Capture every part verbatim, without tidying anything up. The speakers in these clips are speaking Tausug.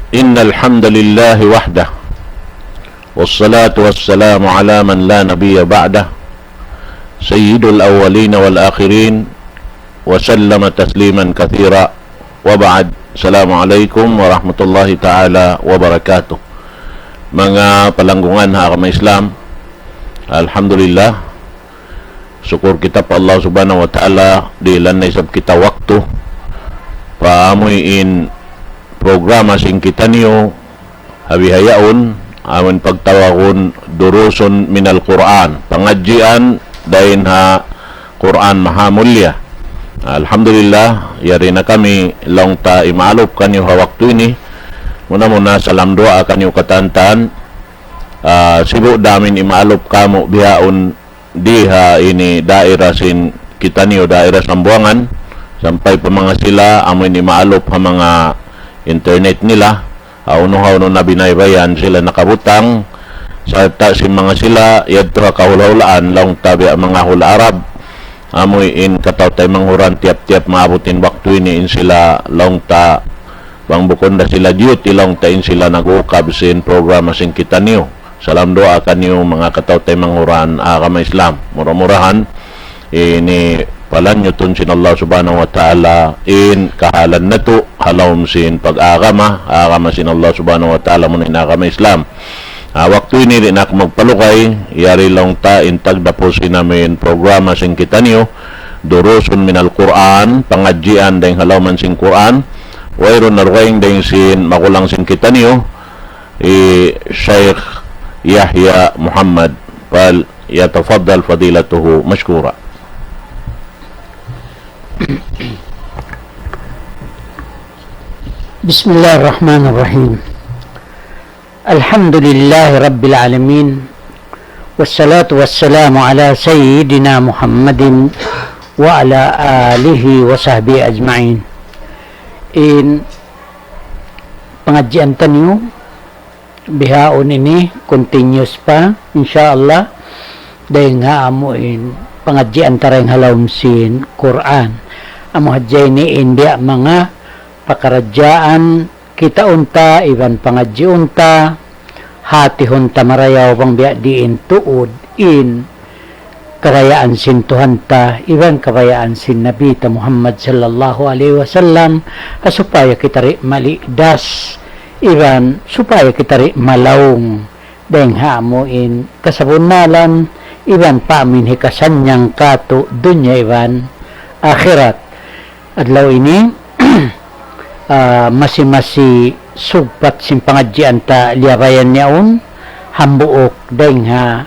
إن الحمد لله وحده، والصلاة والسلام على من لا نبي بعده، سيد الأولين والآخرين، وسلم تسليما كثيرا، وبعد. السلام عليكم ورحمة الله تعالى وبركاته. Manga palanggungan ha agama Islam, alhamdulillah, sukur kita pa Allah Subhanahu wa Ta'ala, dihilan na isab kita waktu pa amuin programa sin kitaniyu ha bihaun, amuin pagtawagun Durusun minal Qur'an, pangadjian dayn ha Qur'an Maha Mulia. Alhamdulillah, yari na kami laung ta imaalup kaniyu ha waktu ini. Muna-muna salam duwaa kaniyu katantan. Ah, sibu' da amin imaalup kamu bihaun di ha ini daira sin kitaniyu, daira Sambuangan, sampay pa manga sila amu ini imaalup ha manga internet nila, ha unu-unu na binaybayan sila nakabutang, sarta' sin manga sila yadtu ha kahula'-hulaan laung ta biya' manga hula' Arab, amu in kataw-taymanghuran tiyap-tiyap maabut in waktu ini in sila laung ta bang bukun da sila diyuti laung ta in sila nag-uukab sin programa sin kitaniyu. Salam duwaa kaniyu manga kataw-taymanghuran agama Islam. Mura-murahan ini palanyutun sin Allah Subhanahu wa Ta'ala in kahalan natu' ha lawm sin pag-agama, agama sin Allah Subhanahu wa Ta'ala muna in agama Islam. Ah, waktu ini di' na aku magpalugay, yari laung ta in tagdapu sin amin programa sin kitaniyu, Durusun minal Qur'an, pangadjian dayn ha lawm sin Qur'an, wayruun na dugaing dayn sin magulang sin kitaniyu, hi Shaykh Yahya Muhammad, فليتفضل فضيلته مشكورا. بسم الله الرحمن الرحيم. الحمد لله رب العالمين. والصلاة والسلام على سيدنا محمد وعلى آله وصحبه أجمعين. In pangadjian taniyu bihaun ini continuous pa, insya Allah, dayn ha amu in pangadjian ta dayn ha lawm sin Qur'an. Amu hadja ini in biya' manga pakaradjaan kitaun ta, iban pangadjiun ta, hatihun ta marayaw bang biya' diin tuud in kabayaan sin Tuhan ta, iban kabayaan sin Nabi ta Muhammad sallallahu alayhi wasallam, ha supaya kita di' maligdas, iban supaya kita di' malaung dayn ha amu in kasabunnalan, iban pa amu in hikasannyang kātu' dunya iban akhirat. Adlaw ini, ah, masi-masi sugpat sin pangadjian ta liyabayan yaun, hambuuk dayn ha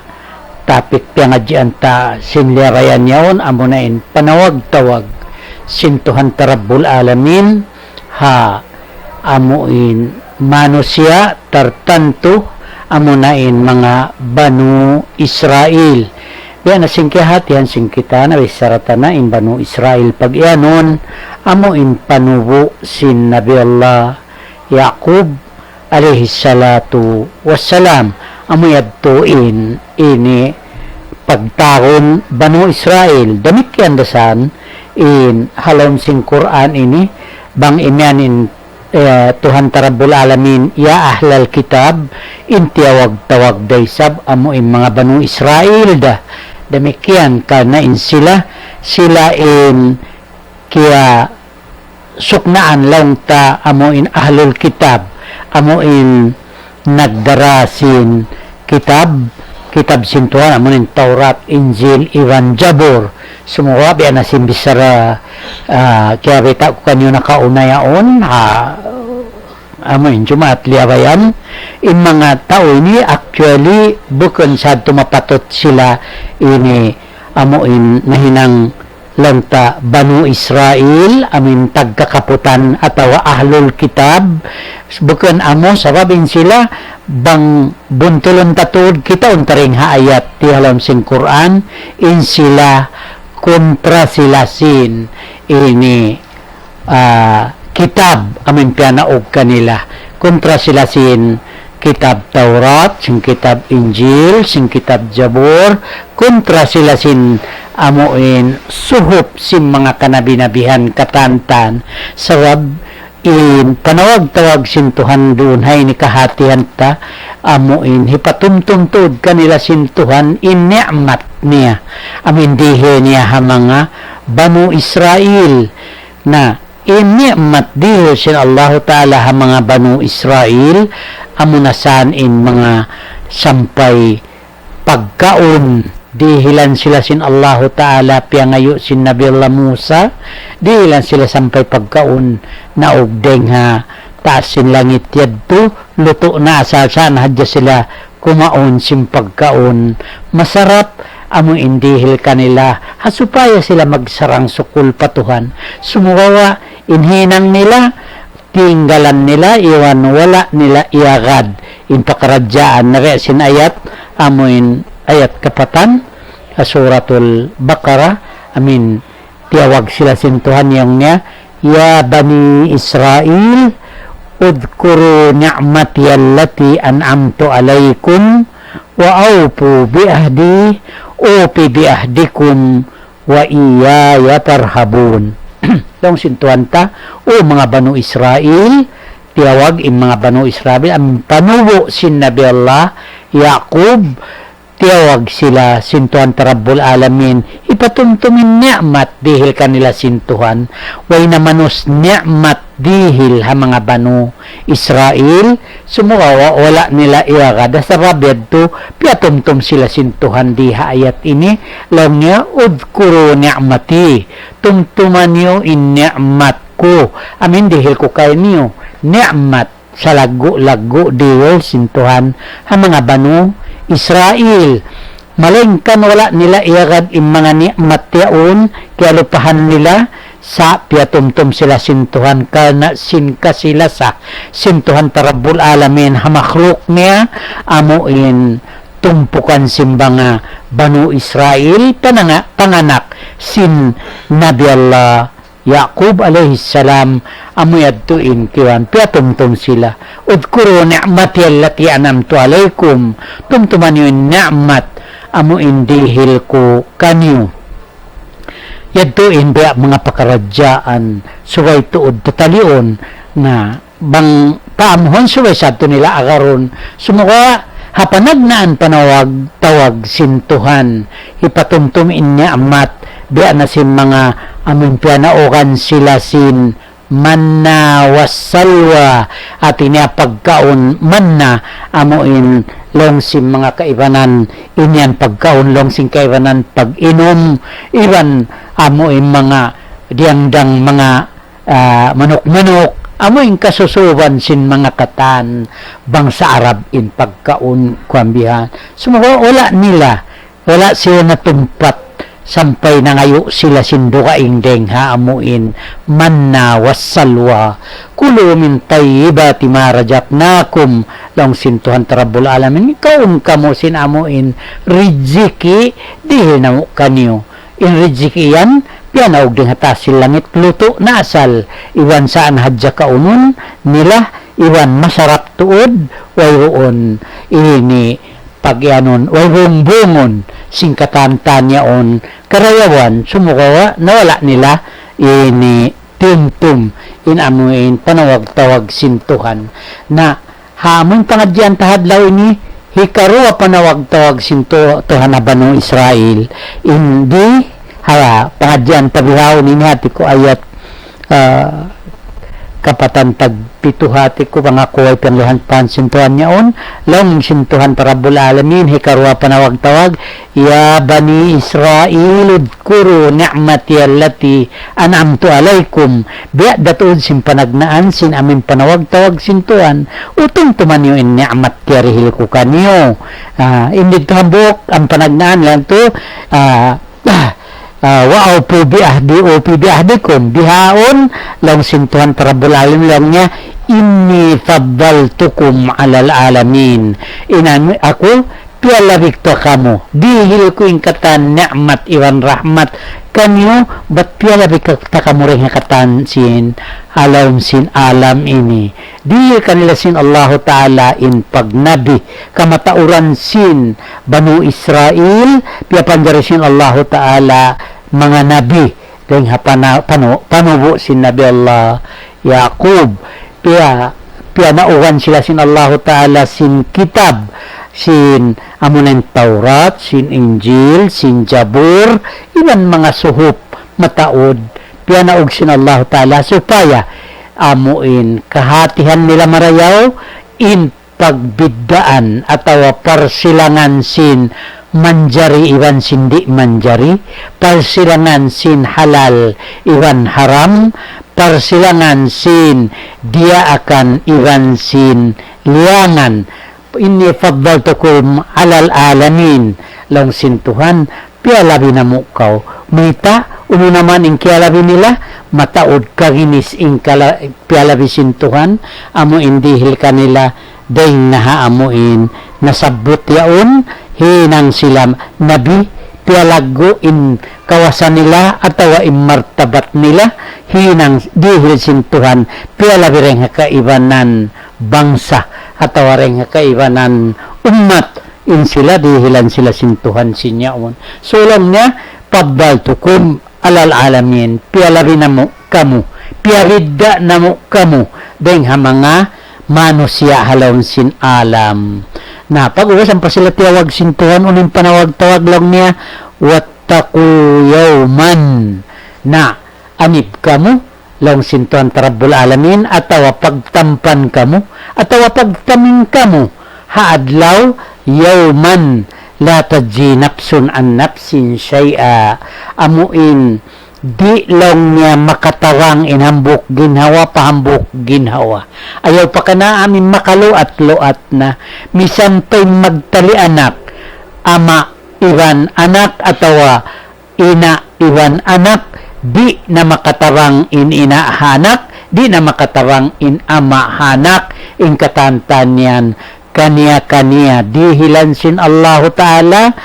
topic pangadjian ta sin liyabayan yaun, amuna in panawag-tawag sin Tuhan ta Rabbul Alamin, ha amu in manusiya' tartantu, amuna in manga Banu Israil. Biya' na sin kiyahatihan sin kita, na bichara ta na in Banu Israil pag-iyanun, amu in panubu' sin Nabi Allah Yaqub alayhi salatu wassalam. Amu yadtu in ini pagtawagun Banu Israil. Damikkiyan da isab in ha lawm sin Qur'an ini, bang imiyan in, eh, Tuhan ta Rabbul Alamin, "Ya ahlal kitab," in tiyawag-tawag da isab amu in manga Banu Israil da. Damikkiyan karna' in sila, sila in kiya suknaan laung ta amu in ahlul kitab, amu in nagdara sin kitab, kitab sin Tuhan, amu in Tawrat, Injil, iban Jabur. Sumagawa' biya' na sin bichara, ah, kiyabita' ku kaniyu nakauna yaun, ah, amu in Jumaat liyabayan. In manga tau ini actually bukun sa tumapatut sila ini amu in nahinang laung ta Banu Israil, amu in tagkakaputan atawa Ahlul Kitab, bukun amu sabab in sila bang buntulun ta tuud kitaun ta dayn ha ayat di ha lawm sin Qur'an, in sila kontra sila sin ini, ah, kitab amu in piyanaug kanila. Kontra sila sin kitab Tawrat, sin kitab Injil, sin kitab Jabur, kontra sila sin amu in suhuf sin manga kanabi-nabihan katantan. Sabab In panawag-tawag sin Tuhan duun ha ini kahatihan ta, amu in hipatumtum tuud kanila sin Tuhan in ni'mat niya. Amu in dihil niya ha manga Banu Israil. Na, in ni'mat dihil sin Allahu Ta'ala ha manga Banu Israil, amu na saan in manga sampay pagkaun, dihilan sila sin Allahu Ta'ala, piyangayu' sin Nabi Allah Musa, dihilan sila sampay pagkaun, naug dayng ha taas sin langit yadtu, lutu' na asal saan hadja sila kumaun sin pagkaun masarap, amu in dihil kanila, ha supaya sila magsarang-sukul pa Tuhan. Sumagawa', in hinang nila, tinggalan nila, iban wala' nila iyagad in pakaradjaan. Na biya' sin ayat, amu in ayat kapatan, ha Suratul Baqarah, amu in tiyawag sila sin Tuhan, laung niya, يا بني إسرائيل اذكروا نعمتي التي أنعمت عليكم وأوفوا بعهدي أوف بعهدكم وإياي فارهبون. Laung sin Tuhan ta, "O manga Banu Israil," tiyawag in manga Banu Israil, amu in panubu' sin Nabi Allah Yaqub, tiyawag sila sin Tuhan ta Rabbul Alamin, hipatumtum in ni'mat dihil kanila sin Tuhan, way na manus ni'mat dihil ha manga Banu Israil, sumagawa' wala' nila iyagad, sabab yadtu, piyatumtum sila sin Tuhan di ha ayat ini, laung niya, اذكروا نعمتي, tumtuma niyu in ni'mat ku, amu in dihil ku kaniyu, ni'mat, salaggu'-laggu' dihil sin Tuhan ha manga Banu Israil. Malayngkan wala' nila iyagad in manga ni'mat yaun, kiyalupahan nila, sa' piyatumtum sila sin Tuhan, karna' sin kasi-lasa sin Tuhan ta Rabbul Alamin ha makhluk niya, amu in tumpukan sin manga Banu Israil, pananga-, panganak sin Nabi Allah Yaqub alayhi salam, amu yadtu in kiwan, piyatumtum sila. اذكروا نعمتي التي أنعمت عليكم. Tumtuma niyu in ni'mat, amu in dihil ku kaniyu. Yadtu in biya' manga pakaradjaan, subay tuud tataliun na bang paamuhun subay sadtu nila agarun. Sumagawa' ha panagnaan panawag-tawag sin Tuhan, hipatumtum in ni'mat, biya' na sin manga amu in piyanaugan sila sin manna was salwa, hati niya pagkaun manna, amu in laung sin manga kaibanan, in yan pagkaun laung sin kaibanan pag-inum, iban amu in manga diyangdang manga ah, manuk-manuk, amu in kasusuban sin manga katan bangsa Arab in pagkaun kuwan bihan. Sumagawa' wala' nila, wala' sila natumpat sampay nangayu' sila sin dugaing dayng ha amu in manna was salwa. كلوا من طيبات ما رزقناكم, laung sin Tuhan ta Rabbul Alamin, kaun kamu sin amu in rijiki dihil namu' kaniyu. In rijiki yan, piyanaug dayng ha taas sin langit, lutu' na asal, iban saan hadja kaunun nila, iban masarap tuud, wayruun ini pag-iyanun, wayruun bungun sin katan-katan yaun, karayawan, sumagawa' na wala' nila ini tumtum in amu in panawag-tawag sin Tuhan. Na ha amu in pangadjian ta ha adlaw ini, hikaruwa panawag-tawag sin Tu-, Tuhan ha Banu Israil. In di ha pangadjian ta bihaun ini, hati ku ayat, ah, kapatan tagpitu, hati ku bang aku way piyanglihan pa sin Tuhan yaun, laung sin Tuhan ta Rabbul Alamin, hikaruwa panawag-tawag, يا بني إسرائيل اذكروا نعمتي التي أنعمت عليكم. Biya' da tuud sin panagnaan sin amu in panawag-tawag sin Tuhan. Tumtuma niyu in ni'mat tiyarihil ku kaniyu. Ah, in didtu hambuuk, in panagnaan laung tu, ah, ah, ah, وأوفوا بعهدي أوف بعهدكم. Bihaun, laung sin Tuhan ta Rabbul Alamin, laung niya, إني فضلتكم على العالمين. In aku, piyalabi ta kamu. Dihil ku in katan ni'mat iban rahmat kaniyu, bat piyalabi ta kamu dayng ha katan sin, ha lawm sin alam ini. Dihil kanila sin Allahu Ta'ala in pagnabi, kamatauran sin Banu Israil, piyapanjari sin Allahu Ta'ala manga nabi, dayng ha pana-, panu-, panubu' sin Nabi Allah Yaqub. Piya, piyanaugan sila sin Allahu Ta'ala sin kitab, sin amuin Tawrat, sin Injil, sin Jabur, iban manga suhuf mataud. Piyanaug sin Allahu Ta'ala supaya amuin kahatihan nila marayaw in pagbiddaan atawa parsilangan sin manjari iban sin di' manjari, parsilangan sin halal iban haram, parsilangan sin diyaakan iban sin liyangan. Inni faddaltukum alal alamin, laung sin Tuhan, piyalabi namu' kaw. Mayta', unu na man in kiyalabi nila, mataud kaginis in kala-, piyalabi sin Tuhan, amu in dihil kanila, dayng na ha amu in nasabbut yaun, hinang sila nabi, piyalaggu' in kawasa nila, atawa in martabat nila, hinang dihil sin Tuhan, piyalabi dayng ha kaibanan bangsa, atawa dayng ha kaibanan ummat, in sila dihilan sila sin Tuhan sin yaun. So laung niya, faddaltukum alal alamin, piyalabi namu' kamu, piyabidda' namu' kamu, dayng ha manga manusiya' ha lawm sin alam. Na, pag-ubus ampa sila tiyawag sin Tuhan, unu in panawag-tawag laung niya, wattaqu yawman. Na, anib kamu, laung sin Tuhan Rabbul Alamin, atawa pagtampan kamu, atawa pagtaming kamu, ha adlaw, yawman, la tajzi nafsun an nafsin shay'a. Amu in, di' laung niya makatabang in hambuuk ginhawa pa hambuuk ginhawa. Ayaw pa kanila amu in makaluat-luat na. Misan pa in magtali anak, ama' iban anak atawa ina' iban anak, di' na makatabang in ina' ha anak, di' na makatabang in ama' ha anak, in katantan yan, kaniya-kaniya, dihilan sin Allahu Ta'ala,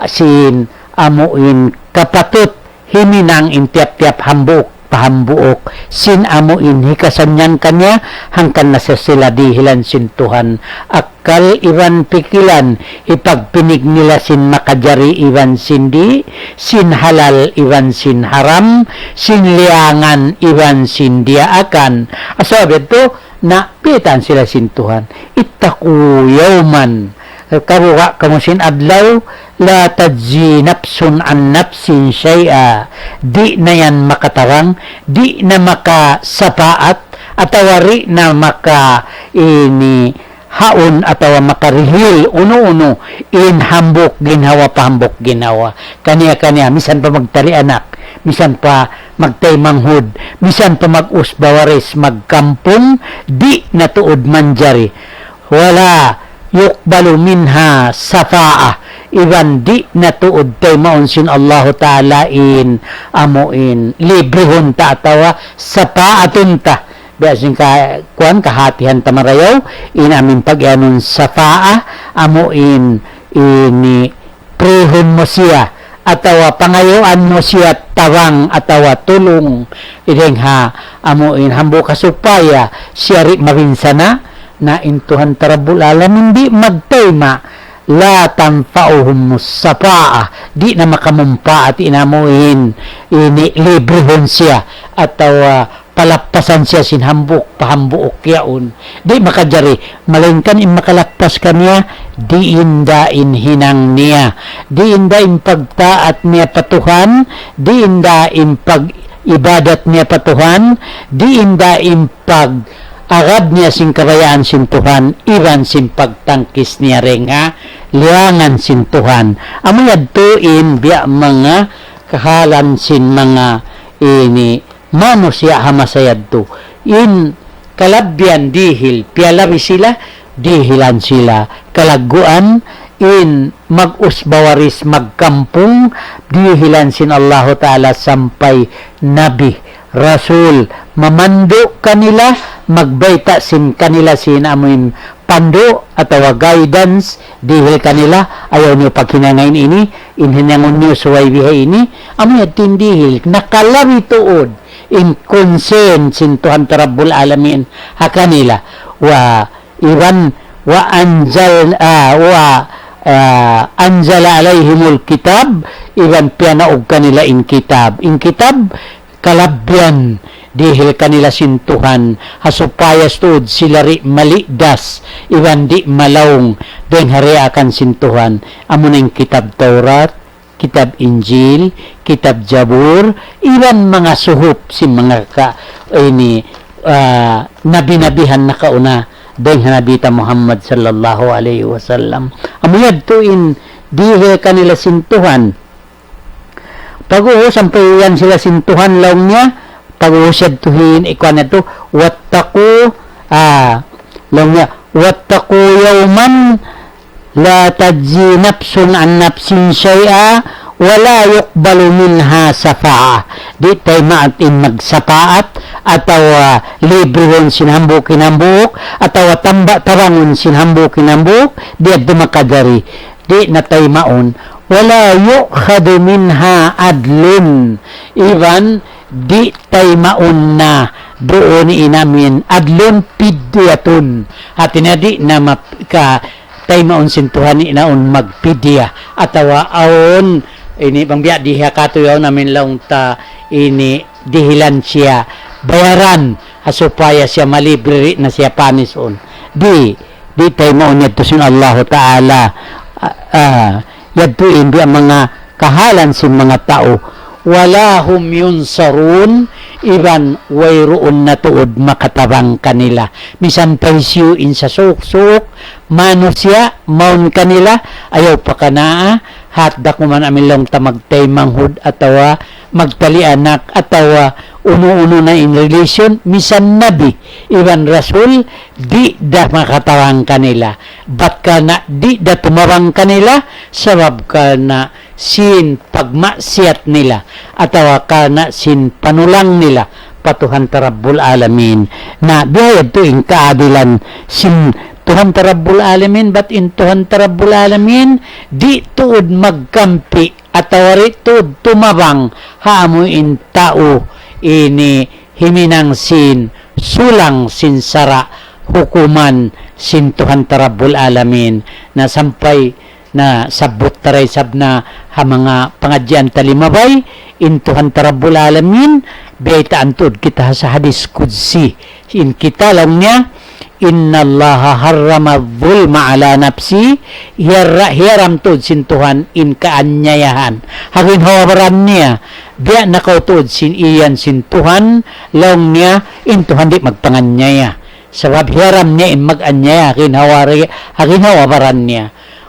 sin amu in kapatut, himinang in tiyap-tiyap hambuuk pa hambuuk, sin amu in hikasannyang kaniya, hangkan na sa sila dihilan sin Tuhan. Akkal iban pikilan, hipagpinig nila sin makajari iban sin di', sin halal iban sin haram, sin liyangan iban sin diyaakan. Asal biya' tu, na pitan sila sin Tuhan. Ittaqu yawman. Kabuga' kamu sin adlaw, la tajzi nafsun an nafsin shay'a. Di' na yan makatabang, di' na makasapaat, atawa di' na maka ini haun atawa makarihil unu-unu in hambuuk ginhawa pa hambuuk ginhawa. Kaniya-kaniya, misan pa magtali anak, misan pa magtaymanghud, misan pa mag-usba-waris, magkampung, di' na tuud manjari. Wala yuqbalu minha shafa'ah. Iban di' na tuud taymaun sin Allahu Ta'ala in amu in librihun ta atawa sapa'atun ta. Biya' sin ka-, kuwan, kahatihan ta marayaw, in amu in pag-iyanun shafa'ah, amu in ini prihun mu siya, atawa pangayuan mu siya tabang atawa tulung, dayng ha amu in hambuuk ha supaya siya di' mabinsana', na in Tuhan ta Rabbul Alamin di' magtayma', la tanfa'uhum shafa'ah, di' na makamumpaat in amu in ini librihun siya, atawa palappasan siya sin hambuuk pa hambuuk yaun. Di' makajari, malaingkan in makalappas kaniya, diin da in hinang niya, diin da in pagtaat niya pa Tuhan, diin da in pag-ibadat niya pa Tuhan, diin da in pag-agad niya sin kabayaan sin Tuhan, iban sin pagtangkis niya dayng ha liyangan sin Tuhan. Amu yadtu in biya' manga kahalan sin manga ini manusiya' ha masa yadtu. In kalabbihan dihil, piyalabi sila, dihilan sila kalagguan, in mag-usba-waris, magkampung, dihilan sin Allahu Ta'ala sampay nabi, rasul, mamandu' kanila, magbayta' sin kanila sin amu in pandu' atawa guidance, dihil kanila, ayaw niyu paghinangun ini, in hinangun niyu subay biha ini, amu yadtu in dihil, nakalabi tuud, in concern sin Tuhan ta Rabbul Alamin, ha kanila, wa, iban, wa anzal, ah, wa, ah, anzala alayhimul kitab, iban piyanaug kanila in kitab. In kitab, kalabbihan, dihil kanila sin Tuhan, ha supaya tuud sila di' maligdas, iban di' malaung, dayng ha daakan sin Tuhan, amuna in kitab Taurat, kitab Injil, kitab Jabur, iban manga suhuf sin manga ka-, ini, ah, nabi-nabihan nakauna, dayng ha Nabi ta Muhammad sallallahu alayhi wasallam. Amu yadtu in dihil kanila sin Tuhan. Pag'ubus sampay iyan sila sin Tuhan laung niya, pag'ubus yadtu in ikuan yadtu, واتقوا, ah, laung niya, واتقوا يوما لا تجزي نفس عن نفس شيئا ولا يقبل منها شفاعة. Di' taymaun in magsapaat, atawa librihun sin hambuuk in hambuuk, atawa tamba' tabangun sin hambuuk in hambuuk, di' yadtu makajari. Di' na taymaun. ولا يؤخذ منها عدل. Iban di' taymaun na duun in amuin adlun pidyatun. Hati niya di' na map-, ka taymaun sin Tuhan in awn magpidya. Atawa awn ini bang biya' di ha katu' yaun amuin laung ta ini dihilan siya bayaran, ha supaya siya malibre, di' na siya panisun. Di', di' taymaun yadtu sin Allahu Ta'ala. Ah, ah, yadtu in biya' manga kahalan sin manga tau. ولا هم ينصرون, iban wayruun na tuud makatabang kanila. Misan pa hisiyu in sasuuk-suuk, manusiya', mawn kanila, ayaw pa kanaa, hat da kuman amuin laung ta magtaymanghud atawa magtali anak atawa unu-unu na in relation, misan nabi, iban rasul, di' da makatabang kanila. Bat karna' di' da tumabang kanila, sabab karna' sin pagmaksiyat nila, atawa karna' sin panulang nila pa Tuhan ta Rabbul Alamin. Na biya' yadtu in kaadilan sin Tuhan ta Rabbul Alamin, bat in Tuhan ta Rabbul Alamin, di' tuud magkampi, atawa di' tuud tumabang, ha amuin tau ini himinang sin sulang sin sara' hukuman sin Tuhan ta Rabbul Alamin. Na sampay nasabbut ta da isab na ha manga pangadjian ta limabay, in Tuhan ta Rabbul Alamin, biyaytaan tuud kita ha hadis qudsi. In kita laung niya, إن الله حرم الظلم على نفسه, hiyara-, hiyaram tuud sin Tuhan in kaanyayahan. Ha ginhawa-baran niya, biya' na kaw tuud sin iyan sin Tuhan, laung niya, in Tuhan di' magpanganyaya. Sabab hiyaram niya in mag-anyaya, ha ginhawa-, ha ginhawa-baran niya.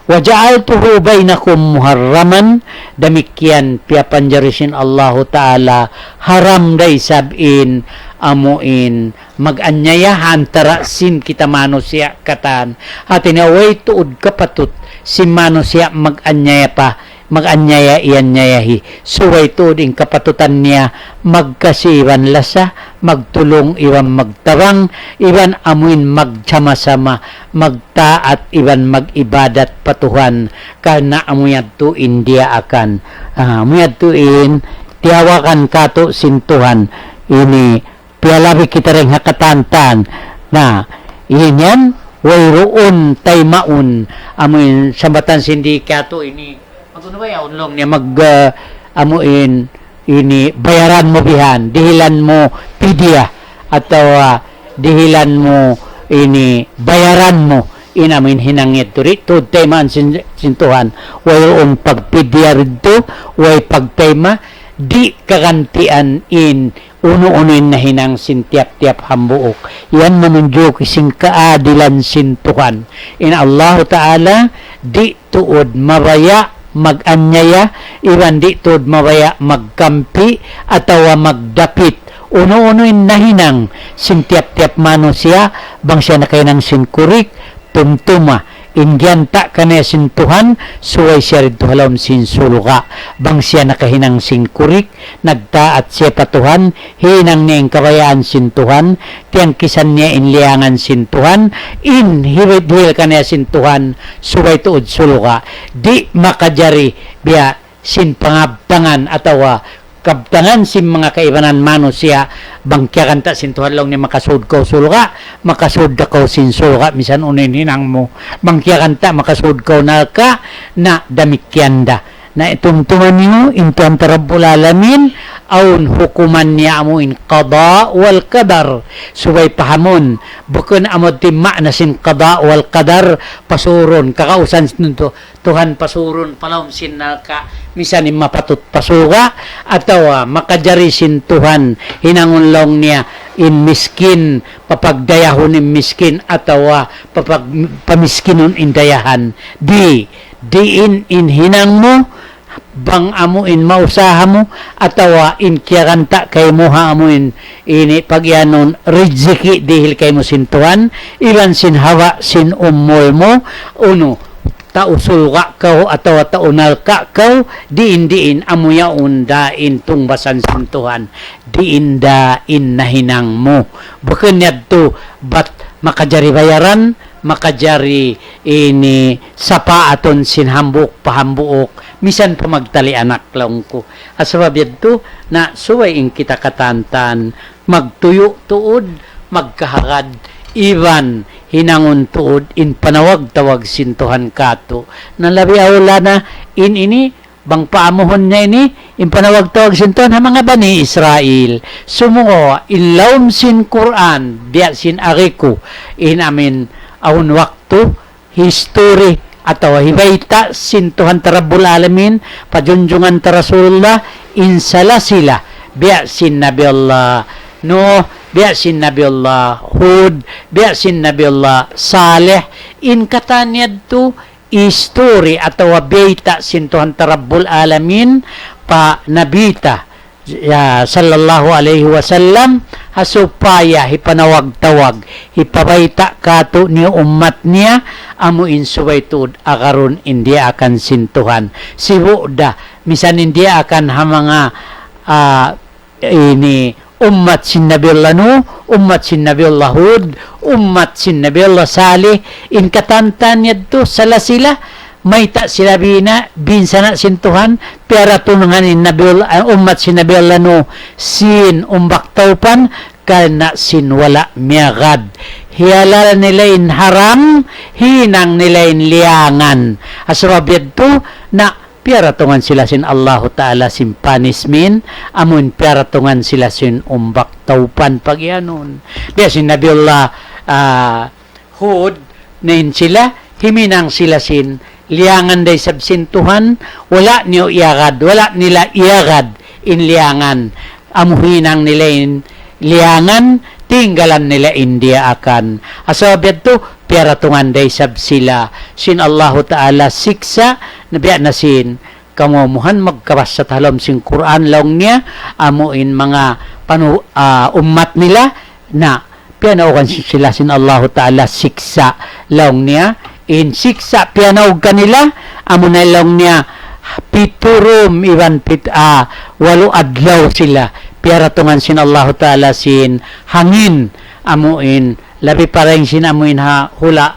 وجعلته بينكم محرما, damikkiyan piyapanjari sin Allahu Ta'ala, haram da isab in amuin mag-anyaya ha antara' sin kita manusiya' katan. Hati niya way tuud kapatut sin manusiya' mag-anyaya pa, mag-anyaya iyanyayahi. Subay tuud in kapatutan niya magkasi iban lasa, magtulung iban magtabang, iban amuin magsama-sama, magtaat iban mag-ibadat pa Tuhan, karna' amu yadtu in diyaakan. Ah, amu yadtu in tiyawagan katu' sin Tuhan. Ini piyalabi kita dayn ha katantan. Na, in yan, wayruun taymaun, amuin sambatan sin di katu' ini, mag-unu ba yaun laung niya mag, ah, amuin, ini bayaran mu bihan, dihilan mu pidya, atawa, ah, dihilan mu ini bayaran mu, in amuin hinang yadtu. Di' tuud taymaan sin, sin Tuhan, wayruun pagpidya didtu, way pagtayma', di' kagantian in unu-unu in nahinang sin tiyap-tiyap hambuuk. Yan manunjuki sin kaadilan sin Tuhan. In Allahu Ta'ala, di' tuud mabaya' mag-anyaya, iban di' tuud mabaya' magkampi, atawa magdapit. Unu-unu in nahinang sin tiyap-tiyap manusiya', bang siya nakahinang sin kurik, tumtuma, in giyanta' kaniya sin Tuhan, subay siya didtu ha lawm sin surga'. Bang siya nakahinang sin kurik, nagtaat siya pa Tuhan, hinang niya in kabayaan sin Tuhan, tiyangkisan niya in liyangan sin Tuhan, in hiwidhil kaniya sin Tuhan, subay tuud surga'. Di' makajari biya' sin pangabtangan atawa kabtangan sin manga kaibanan manusiya', bang kiyaganta' sin Tuhan laung niya makasud kaw surga', makasud da kaw sin surga', misan unu in hinang mu. Bang kiyaganta' makasud kaw narka', na damikkiyan da. Na itumtuman niyu in Tuhan ta Rabbul Alamin, awn hukuman niya amu in qada wal qadar. Subay pahamun, bukun amu in ma'na sin qada wal qadar, pasurun, kakausan sin tu-, Tuhan pasurun pa lawm sin narka', misan in mapatut pa surga', atawa makajari sin Tuhan hinangun laung niya in miskin, papagdayahun in miskin, atawa papag-, pamiskinun in dayahan. Di, diin in hinang mu, bang amu in mausaha mu, atawa in kiyaganta' kaymu ha amu in ini pagiyanun rijiki' dihil kaymu sin Tuhan, iban sin haba' sin umul mu, unu, tau surga' kaw atawa tau narka' kaw, diin-diin amu yaun da in tungbasan sin Tuhan, diin da in nahinang mu. Bukun yadtu bat makajari bayaran, makajari ini sapaatun sin hambuuk pa hambuuk, misan pa magtali anak laung ku. Sabab yadtu, na subay in kita katantan, magtuyu' tuud, magkahagad, iban hinangun tuud in panawag-tawag sin Tuhan katu'. Na labi awla na in ini, bang paamuhun niya ini, in panawag-tawag sin Tuhan ha manga Bani Israil. Sumagawa', in lawm sin Qur'an, biya' sin ari ku, in amin awn waktu, history, atawa hibayta' sin Tuhan ta Rabbul Alamin, pa junjungan ta Rasulullah, in salasila, biya' sin Nabi Allah Nuh, biya' sin Nabi Allah Hud, biya' sin Nabi Allah Saleh, in katan yadtu, history atawa bayta' sin Tuhan ta Rabbul Alamin pa Nabi ta, ya, sallallahu alayhi wasallam, ha supaya hipanawag-tawag, hipabayta' katu' niyu ummat niya, amu in subay tuud agarun in diyaakan sin Tuhan. Sibu' da, misan in diyaakan ha manga, ah, ini ummat sin Nabi Allah Nuh, ummat sin Nabi Allah Hud, ummat sin Nabi Allah Salih, in katantan yadtu salasila, mayta' sila bina, binsana' sin Tuhan, piyaratungan in Nabi Allah, ah, ummat sin Nabi Allah Nuh, sin umbak taupan, karna' sin wala' miyagad. Hiyalal nila in haram, hinang nila in liyangan. Sabab yadtu, na piyaratungan sila sin Allahu Ta'ala sin punishment, amun piyaratungan sila sin umbak taupan pagiyanun. Biya' sin Nabi Allah, ah, Hud, na in sila, himinang sila sin liyangan da isab sin Tuhan, wala' niyu iyagad, wala' nila iyagad in liyangan. Amu hinang nila in liyangan, tinggalan nila in diyaakan. Sabab yadtu, piyaratungan da isab sila sin Allahu Ta'ala siksa', na biya' na sin kamu amuhan magkabasa ha lawm sin Qur'an laung niya, amu in manga panu-, ah, ummat nila, na piyanaugan sila sin Allahu Ta'ala siksa' laung niya, in siksa' piyanaug kanila, amu na laung niya, pitu dum iban pit-, ah, walu adlaw sila, piyaratungan sin Allahu Ta'ala sin hangin, amu in, labi pa dayn sin amu in ha hula',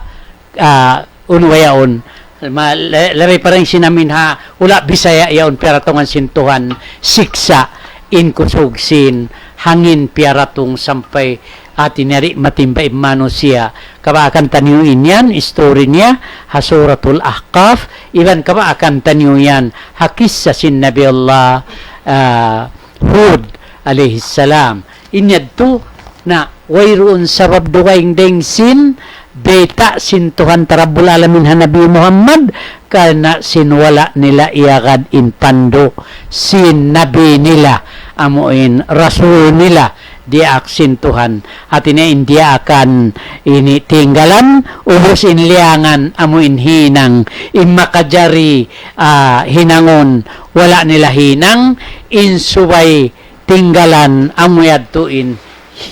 ah, unu ba yaun. Ma-, la-, labi pa dayn sin amin ha, hula' Bisaya yaun piyaratungan sin Tuhan, siksa' in kusug sin hangin piyaratung sampay hati niya di' matimba in manusiya'. Kabaakan taniyu in yan, history niya, ha Suratul Ahqaf, iban kabaakan taniyu yan, ha kissa sin Nabi Allah, ah, Hud alayhi salam. In yadtu na wayruun sabab dugaing dayn sin bayta' sin Tuhan ta Rabbul Alamin ha Nabi Muhammad, karna' sin wala' nila iyagad in pandu' sin Nabi nila, amu in Rasul nila, diyaak sin Tuhan. Hati niya in diyaakan ini tinggalan, ubus in liyangan, amu in hinang, in makajari, ah, hinangun, wala' nila hinang, in subay tinggalan amu yadtu in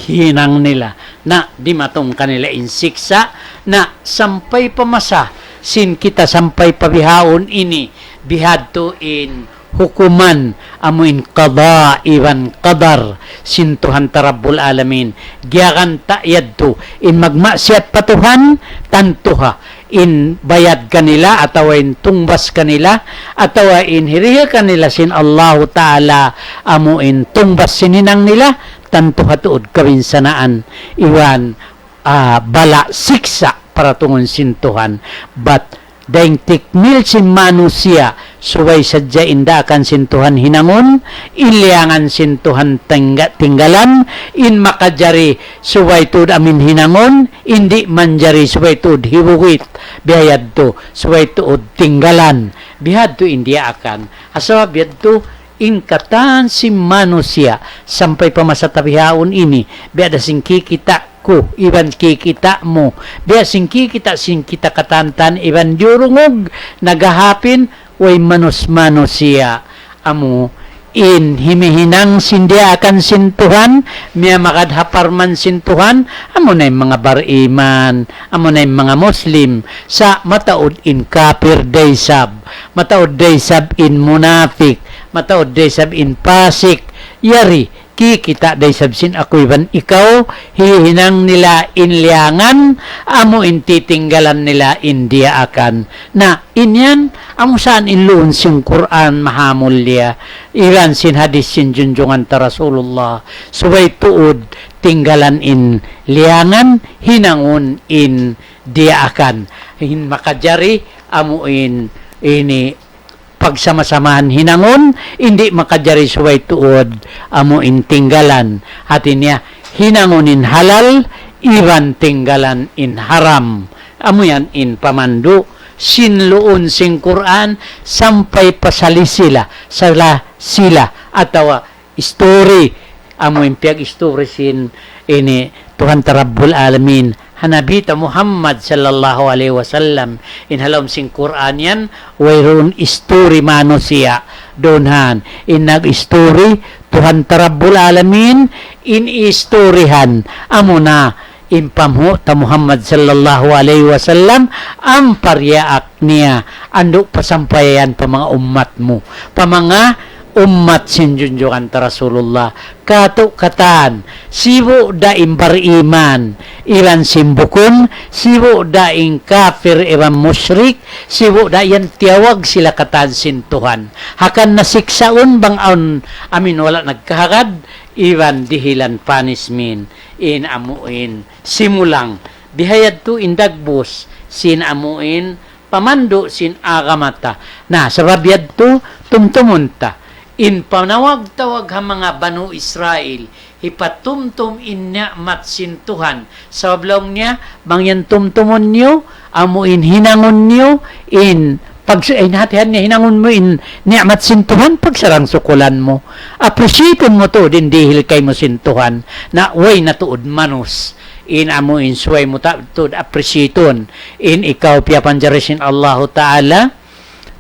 hinang nila. Na dimatung kanila in siksa', na sampay pa masa sin kita sampay pa bihaun ini, bihadtu in hukuman amu in qada iban qadar sin Tuhan ta Rabbul Alamin. Giyaganta' yadtu in magmaksiyat pa Tuhan, tantu ha in bayad kanila atawa in tungbas kanila atawa in hirihil kanila sin Allahu Ta'ala amu in tungbas sin hinang nila, tantu ha tuud kabinsanaan iban, ah, bala' siksa' paratungun sin Tuhan. Bat dayng tikmil sin manusiya', subay sadja in daakan sin Tuhan hinangun, in liyangan sin Tuhan tingga-, tinggalan, in makajari subay tuud amuin hinangun, in di' manjari subay tuud hibugit, biya' yadtu, subay tuud tinggalan, biya' yadtu in diyaakan. Sabab yadtu, in katan sin manusiya', sampay pa masa ta bihaun ini, biya' da sin kikita' ku, iban kikita' mu, biya' sin kikita' sin kita katan-katan, iban diyurungug, naghahapin, way manus-, manusiya', amu in himihinang sin diyaakan sin Tuhan, miyamagad ha parman sin Tuhan, amu na in manga bariman, amu na in manga Muslim, sa' mataud in kapir da isab, mataud da isab in munapik, mataud da isab in pasik, yari, kikita' da isab sin aku iban ikaw, hihinang nila in liyangan, amu in titinggalan nila in diyaakan. Na, in yan, amu saan in luun sin Qur'an mahamulliya, iban sin hadis sin junjungan ta Rasulullah, subay tuud tinggalan in liyangan, hinangun in diyaakan. In makajari, amu in ini pagsama-samahan hinangun, in di' makajari subay tuud, amu in tinggalan. Hati niya, hinangun in halal, iban tinggalan in haram. Amu yan in pamandu', sin luun sin Qur'an, sampay pa salisila, sala sila, atawa story, amu in piyag-story sin ini Tuhan ta Rabbul Alamin, ha Nabi ta Muhammad sallallahu alayhi wasallam, in ha lawm sin Qur'an yan, wayruun story manusiya', duun han, in nag-story, Tuhan ta Rabbul Alamin, in story han, amu na, in panghu' ta Muhammad sallallahu alayhi wasallam, ampa riyaak niya, andu' pasampayan pa manga ummat mu, pa manga ummat sin junjungan ta Rasulullah. Katu' katan, sibu' da in bariman, iban sin bukun, sibu' da in kapir iban mushrik, sibu' da yan tiyawag sila katan sin Tuhan. Hangkan na siksaun bang awn amuin wala' nagkahagad, iban dihilan punishment, in amuin simulang. Biya' ha yadtu in dagbus, sin amuin pamandu' sin agama ta. Na, sabab yadtu, tumtumun ta. In panawag-tawag ha manga Banu Israil, hipatumtum in ni'mat sin Tuhan. Sabab laung niya, bang yan tumtumun niyu, amuin hinangun niyu, in pag-, in hatihan niya hinangun mu in ni'mat sin Tuhan, pagsarang-sukulan mu. Appreciate mu tuud in dihil kaymu sin Tuhan. Na way na tuud manus. In amuin subay mu ta-, tuud appreciate-un. In ikaw piyapanjari sin Allahu Ta'ala,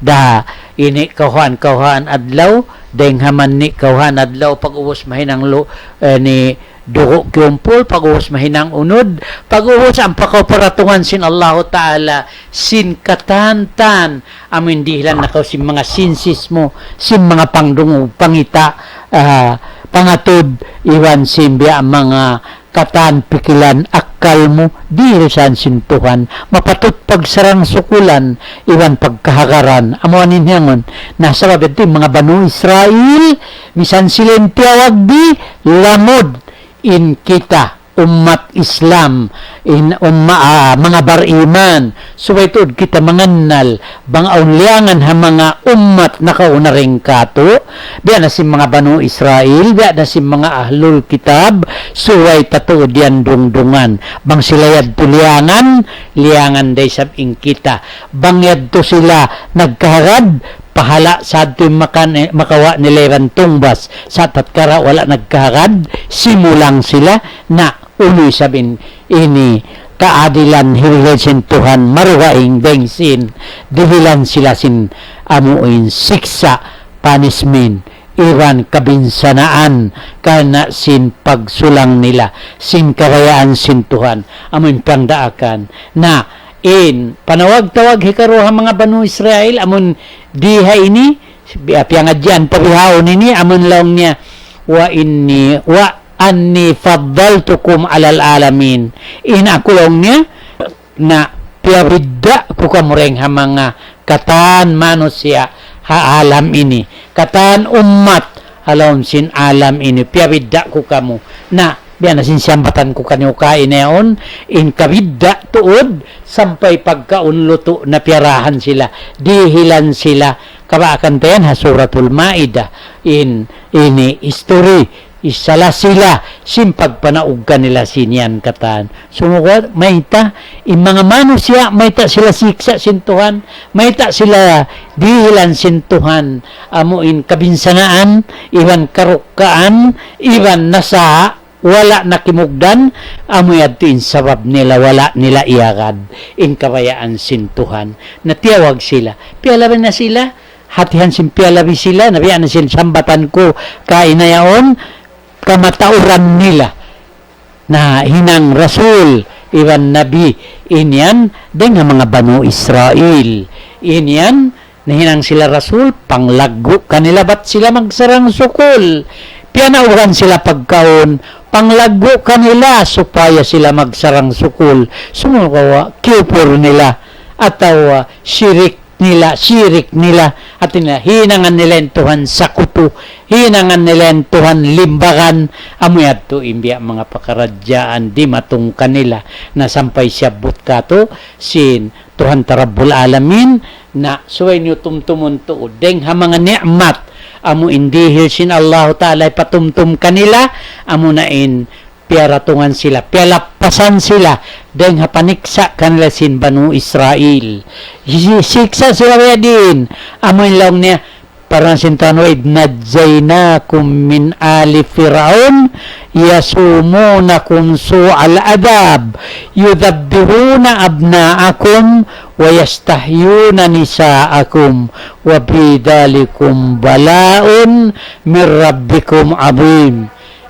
da ini kawhaan-kawhaan adlaw, dayng ha manni' kawhaan adlaw, pag-ubus mahinang lu-, eh, ini dugu' kiyumpul, pag-ubus mahinang unud, pag-ubus ampa kaw paratungan sin Allahu Ta'ala, sin katan-katan, amuin dihilan na kaw sin manga senses mu, sin manga pangdungug, pangita', ah, pangatud, iban sin biya' manga katan pikilan akkal mu, dihil sa sin Tuhan, mapatut pagsarang-sukulan, iban pagkahagaran, amu in hinangun. Na sabab yadtu in manga Banu Israil, misan sila in tiyawag di, lamud in kita, ummat Islam, in umma-, ah, manga bariman, subay tuud kita mangannal, bang awn liyangan ha manga ummat nakauna dayn kātu', biya' na sin manga Banu Israil, biya' na sin manga Ahlul Kitab, subay ta tuud yan dungdungan. Bang sila yadtu liyangan, liyangan da isab in kita. Bang yadtu sila nagkahagad, pahala' sadtu in makan-, eh, makawa' nila iban tungbas. Sa' tatkala wala' nagkahagad, simulang sila, na unu isab in ini kaadilan hirihilan sin Tuhan marugaing dayng sin dihilan sila sin amuin siksa', punishment, iban kabinsanaan karna' sin pagsulang nila sin kabayaan sin Tuhan amuin pangdaakan. Na in panawag-tawag hikaruwa ha manga Banu Israil amun di ha ini, bi-, piyangadjian pa bihaun ini, amun laung niya, "Wa inni, wa anni faddaltukum alal alamin." In aku laung niya, na piyabidda' ku kamu dayn ha manga katan manusiya' ha alam ini. Katan ummat ha lawm sin alam ini, piyabidda' ku kamu. Na, Biya' na sin siyambatan ku kaniyu kaina yaun, in kabidda' tuud, sampay pagkaun lutu' na piyarahan sila, dihilan sila, kabaakan ta yan ha Suratul Ma'idah, in, ini history, isala sila, sin pagpanaug kanila sin yan katan. Sumagawa', mayta', in manga manusiya', mayta' sila siksa' sin Tuhan, mayta' sila dihilan sin Tuhan, amu in kabinsanaan, iban karukkaan, iban nasa, wala' na kimugdan, amu yadtu in sabab nila, wala' nila iyagad in kabayaan sin Tuhan. Na tiyawag sila. Piyalabi na sila, hatihan sin piyalabi sila, na biya' na sin sambatan ku kaina yaun, kamatauran nila. Na hinang rasul, iban nabi, in yan, dayn ha manga Banu Israil. In yan, nahinang sila rasul, panglaggu' kanila bat sila magsarang-sukul. Piyanauran sila pagkaun, panglaggu' kanila supaya sila magsarang-sukul. Sumagawa', kiyupur nila, atawa shirik nila, shirik nila, hati nila, hinangan nila in Tuhan sakutu, hinangan nila in Tuhan limbagan, amu yadtu in biya' manga pakaradjaan dimatung kanila, na sampay siyabbut katu', sin Tuhan ta Rabbul Alamin, na subay niyu tumtumun tuud, dayng ha manga ni'mat, amu in dihil sin Allahu Ta'ala hipatumtum kanila, amu na in piyaratungan sila, piyalappasan sila, dayng ha paniksa' kanila sin Banu Israil. Si-, siksa' sila biya' diin, amu in laung niya, parang sin Tuhan, وإذ نجيناكم من آل فرعون يسومونكم سوء العذاب يذبحون أبناءكم ويستحيون نساءكم وفي ذلكم بلاء من ربكم عظيم.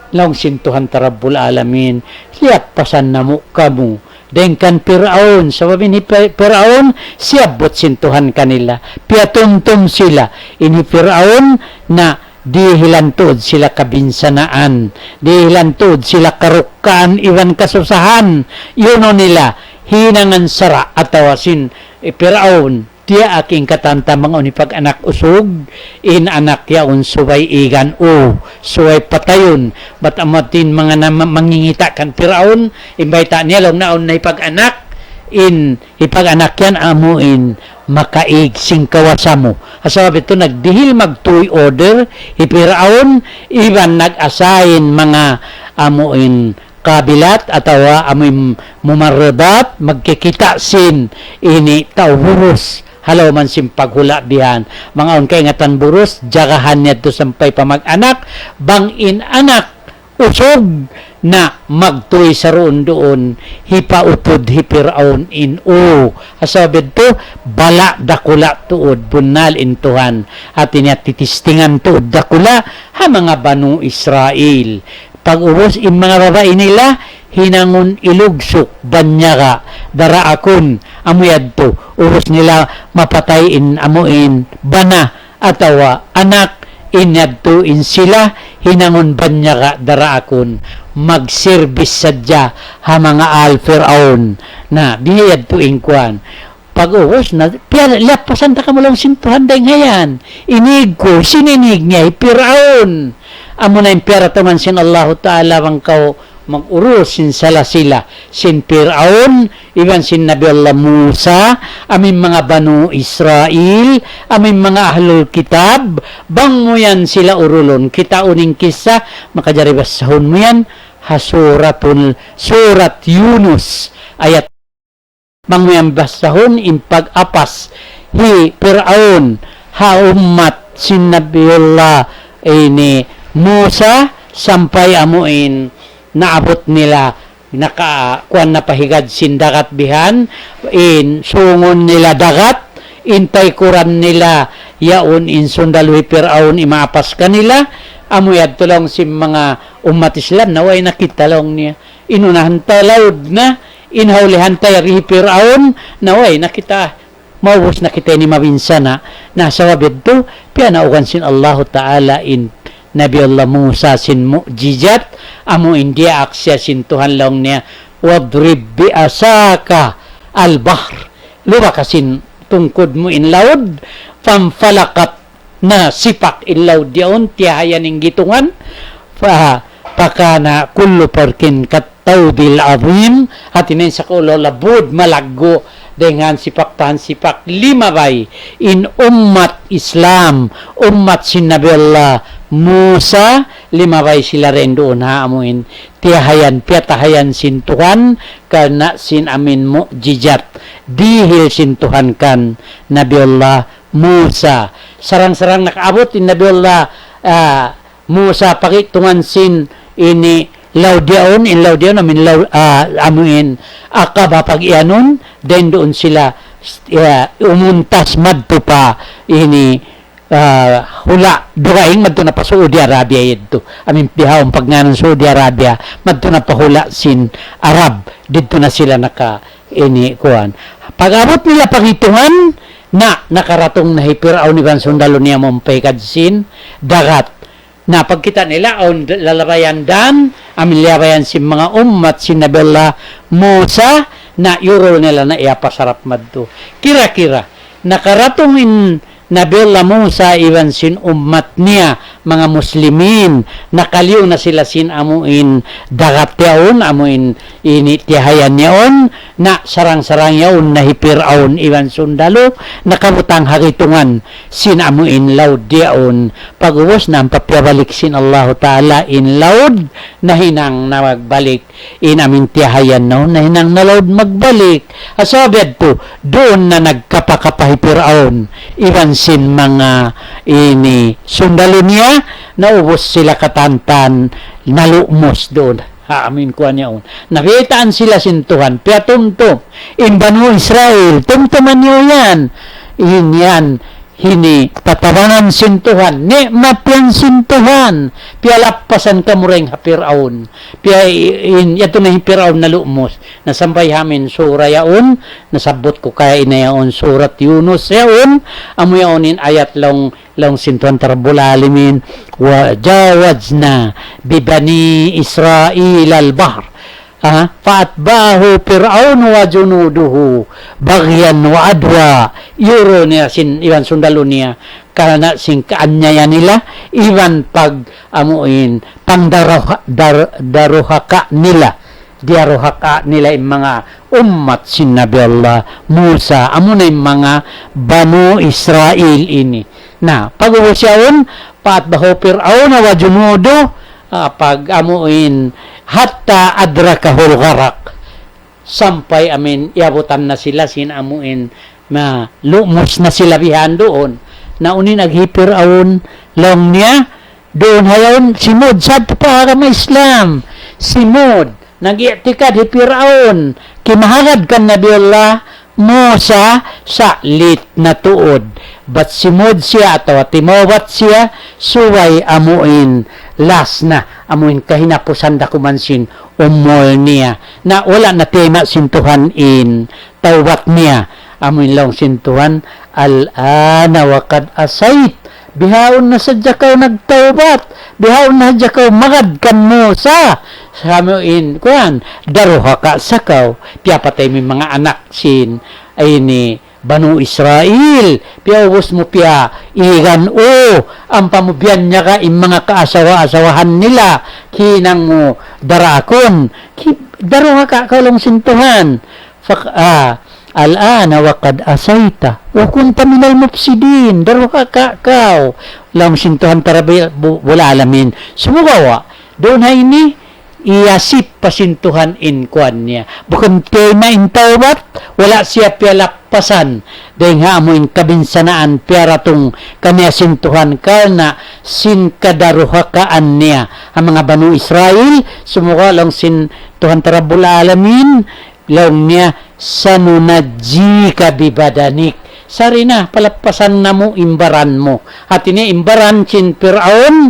Laung sin Tuhan ta Rabbul Alamin, liyappasan namu' kamu dayng kan Piraun, sabab in hi Pi-, Piraun, siyabbut sin Tuhan kanila, piyatumtum sila, in hi Piraun na dihilan tuud sila kabinsanaan, dihilan tuud sila karukkaan iban kasusahan, yunu nila, hinangan sara' atawa sin, eh, Piraun, diyaak in katan ta manga unu hipag-anak usug, in anak yaun subay igan u, subay patayun, bat amu in manga na ma-, mangingita' kan Piraun, in bayta' niya laung niya awn na hipag-anak, in hipag-anak yan amu in makaig sin kawasa mu. Sabab yadtu nagdihil magtuy order hi Piraun, iban nag-assign manga amu in kabilat atawa amu in mumarradat, magkikita' sin ini tau burus. Halaw man sin paghula' bihan. Manga awn kaingatan burus, jagahan niya yadtu sampay pa mag-anak, bang in anak usug na magtuy saruun-duun, hipautud hi Piraun in u. Sabab yadtu, bala' dakula' tuud, bunnal in Tuhan. Hati niya titistingan tuud dakula', ha manga Banu Israil. Pag-ubus in manga babai nila, hinangun ilugsuk, banyaga', daraakun, amu yadtu, ubus nila mapatay in amu in bana, atawa anak, in yadtu in sila, hinangun banyaga', daraakun, magsirbis sadja ha manga al Piraun. Na, biya' yadtu in kuwan. Pag-ubus na, piya-, liyappasan ta kamu laung sin Tuhan dayng ha yan. Inīg ku, sin inīg niya, hi Piraun. Amu na in piyaratungan sin Allahu Ta'ala bang kaw mag-urus sin sala sila. Sin Piraun, iban sin Nabi Allah Musa, amu in manga Banu Israil, amu in manga Ahlul Kitab, bang mu yan sila urulun. Kitaun in kissa, makajari basahun mu yan, ha Suratul, Surat Yunus, ayat Bang mu yan basahun in pag-apas hi Piraun ha ummat sin Nabiullah ini Musa sampay amu in naabut nila naka-, kuwan na pa higad sin dagat bihan, in sungun nila dagat, in taykuran nila yaun in sundalu hi Piraun imaapas kanila, amu yadtu laung sin manga ummat Islam na way nakita laung niya. In unahan ta laud na, in ha ulihan ta yari hi Piraun, na way na kita, maubus na kita ini mabinsana'. Na sabab yadtu, piyanaugan sin Allahu Ta'ala in Nabi Allah Musa sin mu'jizat, amu in diyaak siya sin Tuhan laung niya, واضرب بعصاك البحر. Luba ka sin tungkud mu in laud, فانفلقت na sipak in laud yaun, tiyahayan in gitungan, fa-, فكان كل فرق كالطود العظيم, hati niya in sakaula-ula bud malaggu' dayn ha hansipak pa hansipak. Limabay in ummat Islam, ummat sin Nabi Allah Musa, limabay sila dayn duun ha amuin tiyahayan, piyatahayan sin Tuhan, karna' sin amuin mu'jizat dihil sin Tuhan kan Nabi Allah Musa. Sarang-sarang nakaabut in Nabi Allah, ah, Musa, pagitungan sin ini laud yaun, in laud yaun, amuin laud, ah, amuin Aqaba pagiyanun, dayn duun sila, ya, umuntas madtu pa ini, ah, hula' dugaing madtu na pa Saudi Arabia yadtu. Amuin bihaun pagngānan Saudi Arabia, madtu na pa hula' sin Arab, didtu na sila naka ini kuwan. Pag-abut nila pagitungan, na nakaratung na hi Pir'aun iban sundalu niya mawn pa hikad sin dagat. Na pagkita' nila awn d-, lalabayan dan, amuin liyabayan sin manga ummat sin Nabi Allah Musa, na iyurul nila na iyapasarap madtu. Kira-kira, nakaratung in Nabi Allah Musa iban sin ummat niya, manga muslimin, nakaliyu na sila sin amuin dagat yaun, amuin ini tiyahayan yaun, na sarang-sarang yaun na hi Pir'aun iban sundalu, nakabutang ha gitungan sin amuin laud yaun. Pag'ubus na ampa piyabalik sin Allahu Ta'ala in laud, nahinang na magbalik in amuin tiyahayan yaun, nahinang na laud magbalik. Sabab yadtu, duun na nagkapa-kapa hi Pir'aun iban sin manga ini sundalu niya, naubus sila katantan, nalumus duun ha amuin kuwan yaun. Nabitaan sila sin Tuhan, piyatumtum in Banu Israil, tumtuma niyu yan. In yan, ini tatabangan sin Tuhan, ni'mat yan sin Tuhan, piyalappasan kamu dayn ha Pir'aun. Piya in, yadtu na hi Pir'aun nalumus. Na sampay ha amuin sura yaun, nasabbut ku kaya ina yaun, Surat Yunus yaun, amu yaun in ayat laung, laung sin Tuhan Rabbul Alamin, وجاوزنا ببني إسرائيل البحر, ah, فأتبعهم فرعون وجنوده بغيا وعدوا. Iyurul niya sin, iban sundalu niya, karna' sin kaanyaya nila, iban pag amuin, pangdaruha-, dar-, daruhaka nila. Diyaruhaka nila in manga ummat sin Nabi Allah Musa, amuna in manga Banu Israil ini. Na, pag'ubus yaun, فأتبعهم فرعون وجنوده, ah, pag amuin, حتى أدركه الغرق. Sampay amuin, iyabutan na sila sin amuin, na lumus na sila bihan duun. Na unu in agi hi Pir'aun, laung niya, duun ha yaun, simud sa pa agama Islam. Simud, nag-i'tikad hi Pir'aun, kimahagad kan Nabi Allah Musa, salit na tuud. Bat simud siya atawa timawbat siya, subay amuin, last na, amuin kahinapusan da kuman sin umul niya. Na wala' na tiyayma' sin Tuhan in tawbat niya. Amuin laung sin Tuhan, الآن وقد عصيت. Bihaun na sadja kaw nagtawbat. Bihaun na sadja kaw magad kan Musa. Sa amuin, kuwan, daruhaka sa kaw. Piyapatay mu in manga anak sin, ini, Banu Israil. Piyaubus mu piyaigan, o, ampa mu biyanyaga in manga kaasawa-asawahan nila. Hinang mu daraakun. Ki-, daruhaka kaw laung sin Tuhan. Fak-, ah, الآن وقد عصيت وكنت من المفسدين. Daruhaka kaw. Laung sin Tuhan Tarabi-, bu-, Rabbul Alamin. Sumagawa', duun ha ini, iyasip pa sin Tuhan in kuwan niya. Bukun kayna in tawbat, wala' siya piyalappasan. Dayng ha amu in kabinsanaan piyaratung kaniya sin Tuhan karna' sin kadaruhakaan niya. Ha manga Banu Israil, sumagawa' laung sin Tuhan Rabbul Alamin, laung niya, سننجيك ببدنك. Sari na, palappasan namu' in baran mu. Hati niya in baran sin Pir'aun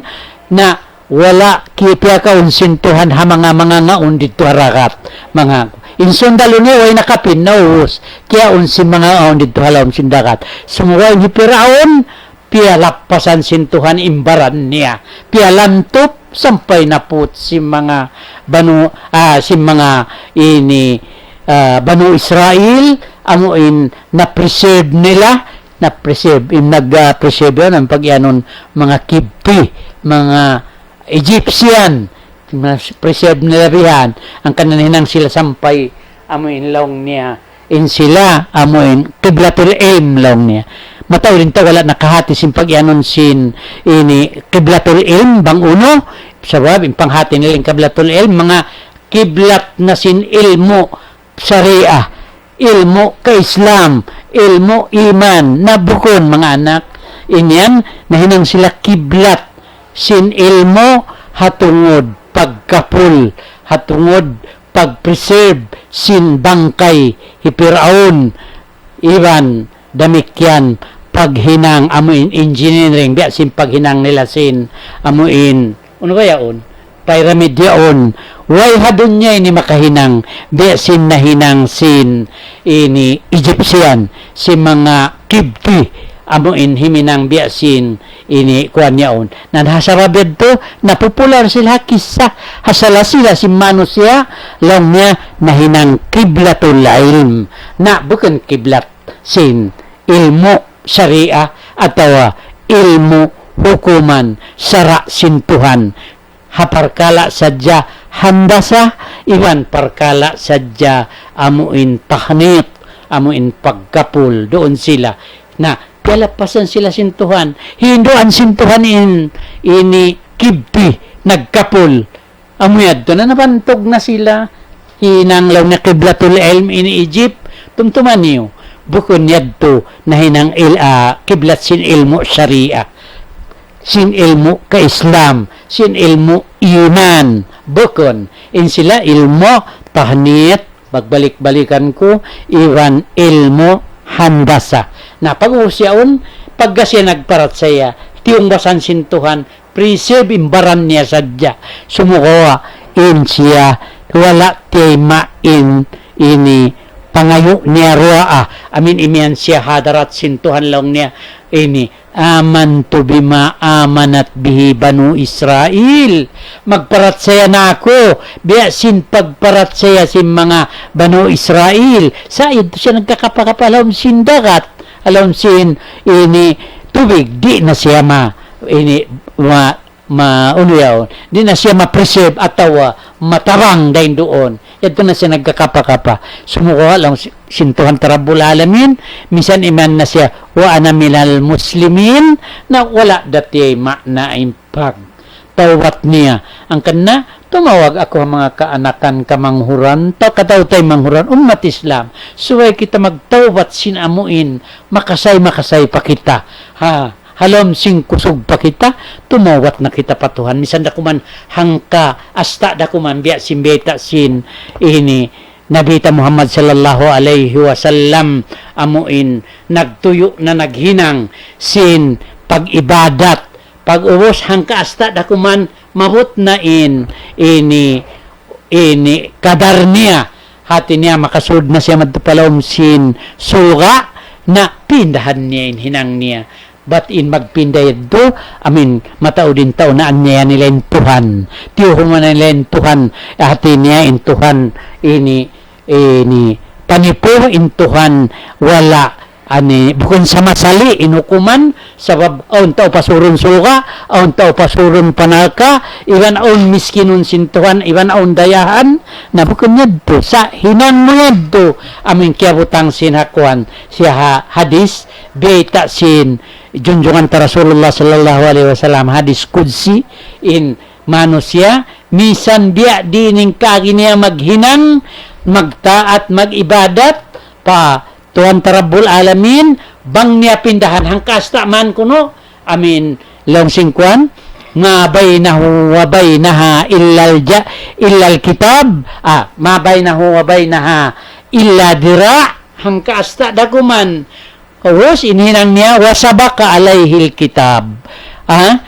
na wala' ki-, piyakaun sin Tuhan ha manga, manga ngaun didtu ha dagat. Manga, in sundalu niya way nakapin, naubus. Kiyaun sin manga ngaun didtu ha lawm sin dagat. Sumagawa' in hi Pir'aun, piyalappasan sin Tuhan in baran niya. Piyalantup sampay naput sin manga Banu, ah, sin manga ini, ah, Banu Israil, amu in na-preserve nila, na-preserve, in nag, ah, preserve yan, in pag-iyanun, manga Kibti, manga Egyptian, Mas preserve nila bihan, hangkan nahinang sila sampay, amu in laung niya, in sila, amu in qiblatul ilm laung niya. Mataud in tau wala' nakahati sin pag-iyanun sin ini qiblatul ilm, bang unu, sabab in panghati nila in qiblatul ilm, manga qiblat na sin ilmu', sharia, ilmu' ka-Islam, ilmu' iman, na bukun manga anak. In yan, nahinang sila qiblat sin ilmu' ha tungud pagkapul, ha tungud pag-preserve sin bangkay hi Piraun, iban damikkiyan paghinang amu in engineering, biya' sin paghinang nila sin amu in, unu ba yaun? Pyramid yaun. Way ha dunya ini makahinang, biya' sin nahinang sin ini Egyptian, sin manga Qibti, amu in himinang biya' sin ini kuwan yaun. Na ha sabab yadtu, napopular sila ha kissa, ha sala-sala sin manusiya', laung niya nahinang qiblatul ilm. Na bukun qiblat sin ilmu' sharia atawa ilmu' hukuman sara' sin Tuhan. Ha parkala' sadja handasa, iban parkala' sadja amu in tahnit, amu in pagkapul, duun sila. Na, piyalapasan sila sin Tuhan. Hinduan sin Tuhan in, ini Qibti, nagkapul. Amu yadtu na nabantug na sila. Hinang laung niya qiblatul ilm in Egypt. Tumtuma niyu. Bukun yadtu nahinang il-, ah, qiblat sin ilmu' sharia. Sin ilmu' ka-Islam. Sin ilmu' iman. Bukun. In sila ilmu' tahnit, magbalik-balikan ku, iban ilmu' handasa. Na, pag-ubus yaun, pagga siya nagparachaya, tiyungbasan sin Tuhan, preserve in baran niya sadja. Sumagawa', in siya, wala' tiyayma' in, ini, pangayu' niya duwaa, amu in imiyan siya ha hadarat sin Tuhan laung niya, ini, آمنت بما آمنت به بنو إسرائيل. Magparachaya na aku, biya' sin pagparachaya sin manga Banu Israel. Sa' yadtu siya nagkakapa-kapa ha lawm sin dagat, ha lawm sin ini tubig, di' na siya ma-, ini, ma-, ma-, unu yaun, di' na siya ma-preserve atawa matabang dayn duun. Yadtu na siya nagkakapa-kapa. Sumagawa' laung si-, sin Tuhan ta Rabbul Alamin, misan imiyan na siya, وأنا من المسلمين, na wala' da tiyayma' na in pagtawbat niya. Hangkan na, tumawag aku ha manga kaanakan, kamanghuran, ta-, kataw-taymanghuran, ummat Islam. Subay kita magtawbat sin amu in, makasay-makasay pa kita. Ha, ha lawm sin kusug pa kita, tumawbat na kita pa Tuhan. Misan da kuman hangka asta da kuman biya' sin bayta' sin ini Nabi ta Muhammad sallallahu alayhi wasallam, amu in nagtuyu' na naghinang sin pag-ibadat. Pag-ubus hangka asta da kuman maabut na in ini, ini kadar niya. Hati niya makasud na siya madtu pa lawm sin surga', na pindahan niya in hinang niya. Bat in magpinda yadtu, amu in, mataud in tau naanyaya nila in Tuhan. Tiyuhuman nila in Tuhan, hati niya in Tuhan, ini, ini, panipu in Tuhan, wala', ani, bukun sa masali in hukuman, sabab awn tau pasurun surga', awn tau pasurun pa narka', iban awn miskinun sin Tuhan, iban awn dayahan, na bukun yadtu, sa' hinang mu yadtu, amu in kiyabutang sin ha kuwan, siya ha-, hadis, bayta' sin, junjungan ta Rasulullah sallallahu alayhi wasallam, hadis qudsi, in manusiya', misan biya' diin in kaagi niya maghinang, magtaat, mag-ibadat, pa Tuhan ta Rabbul Alamin, bang niya pindahan hangka asta man kunu', amu in, laung sin kuwan, ما بينه وبينها إلا الج-، إلا الكتاب, ah, ما بينه وبينها إلا ذراع, hangka asta da kuman. Ubus, in hinang niya, وسبق عليه الكتاب. Ah?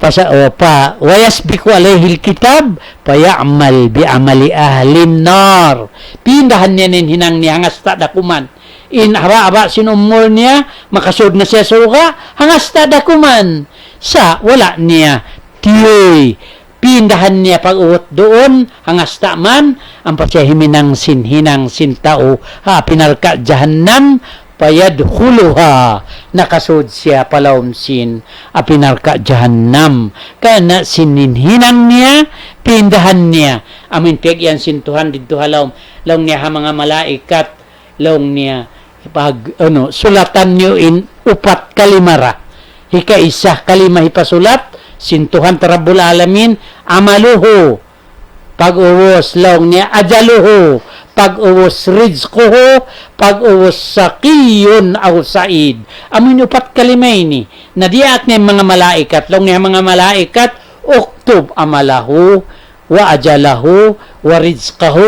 Pasa-, o, pa, ويسبق عليه الكتاب فيعمل بعمل أهل النار. Pindahan niya in hinang niya, hangka asta da kuman. In haba'-haba' sin umul niya, makasud na siya surga', hangka asta da kuman. Sa' wala' niya tiyuy, pindahan niya pag-ubut duun, hangka asta man, ampa siya himinang sin hinang sin tau, ha api narka' jahannam, فيدخلها, nakasud siya pa lawm sin api narka' jahannam. Karna' sin in hinang niya, pindahan niya. Amu in piyag-iyan sin Tuhan didtu ha lawm, laung niya ha manga malaikat, laung niya, pag, unu, sulatan niyu in upat kalima ra. Hikaisa kalima hipasulat sin Tuhan ta Rabbul Alamin, amaluhu, pag-ubus laung niya ajaluhu, pag-ubus rizquhu, pag-ubus saqiyun aw sa'id. Amu in upat kalima ini. Na diyaak niya manga malaikat, laung niya manga malaikat, اكتب عمله وأجله ورزقه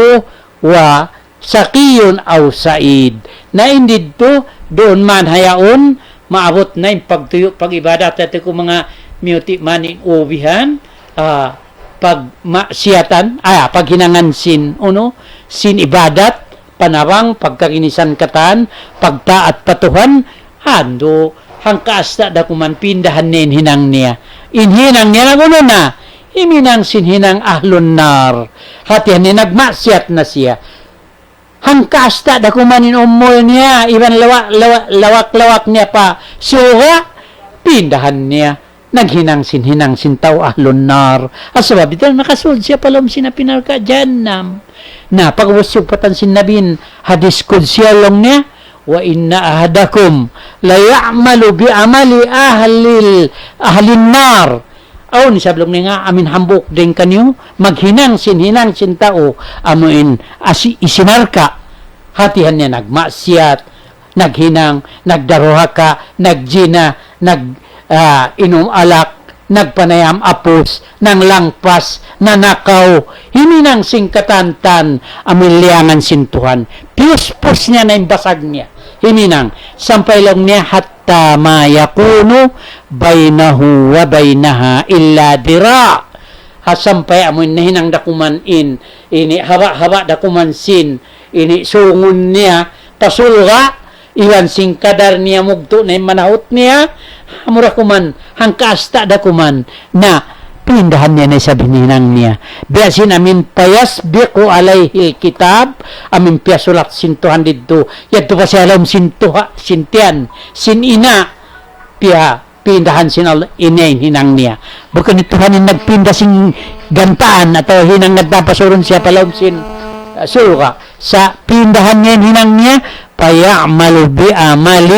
وشقي أو سعيد. Na in didtu, duun man ha yaun, maabut na in pagtuyu' pag-ibadat, yadtu ku manga miyuti' man in ubihan, ah, pagmaksiyatan, ah, paghinangan sin, unu, sin ibadat, panabang, pagkaginisan katan, pagtaat pa Tuhan, andu', hangkaasta' da kuman pindahan niya in hinang niya. In hinang niya nag-unu na, himinang sin hinang ahlun nar. Hatihan niya nagmaksiyat na siya. Hangkaasta' da kuman in umul niya, iban lawa-, lawa-, lawak-lawak niya pa surga', pindahan niya. Naghinang sin hinang sin tau ahlun nar. Sabab itu nakasud siya pa lawm sin api narka' jahannam. Na, pag-ubus siyugpatan sin Nabi in hadis qudsi laung niya, وإن أحدكم ليعمل بعمل أهل ال-، أهل النار. Awn isab laung niya nga amin hambuuk dayn kaniyu, maghinang sin hinang sin tau, amu in asi-, isi narka'. Hatihan niya nagmaksiyat, naghinang, nagdaruhaka, nagjina, nag, ah, inum alak, nagpanayam apus, nanglangpas, nanakaw, himinang sin katantan, amu in liyangan sin Tuhan. Piyuspus niya na in basag niya. Himinang, sampay laung niya حتى ما يكون بينه وبينها إلا ذراع. Ha sampay amu in nahinang da kuman in, ini haba'-haba' da kuman sin, ini sungun niya, pa surga', iban sin kadar niya mugtu' na in manahut niya, amura kuman, hangkaasta' da kuman, na, pindahan niya na isab in hinang niya. Biya' sin amin فيسبق عليه الكتاب, amin piyasulat sin Tuhan didtu, yadtu pa siya ha lawm sin tuha, sin tiyan, sin ina', piya, pindahan sin Allah, ini in hinang niya. Bukun in Tuhan in nagpinda sin gantaan atawa hinang gantaan pasurun siya pa lawm sin, ah, surga'. Sa' pindahan niya in hinang niya, فيعمل بعمل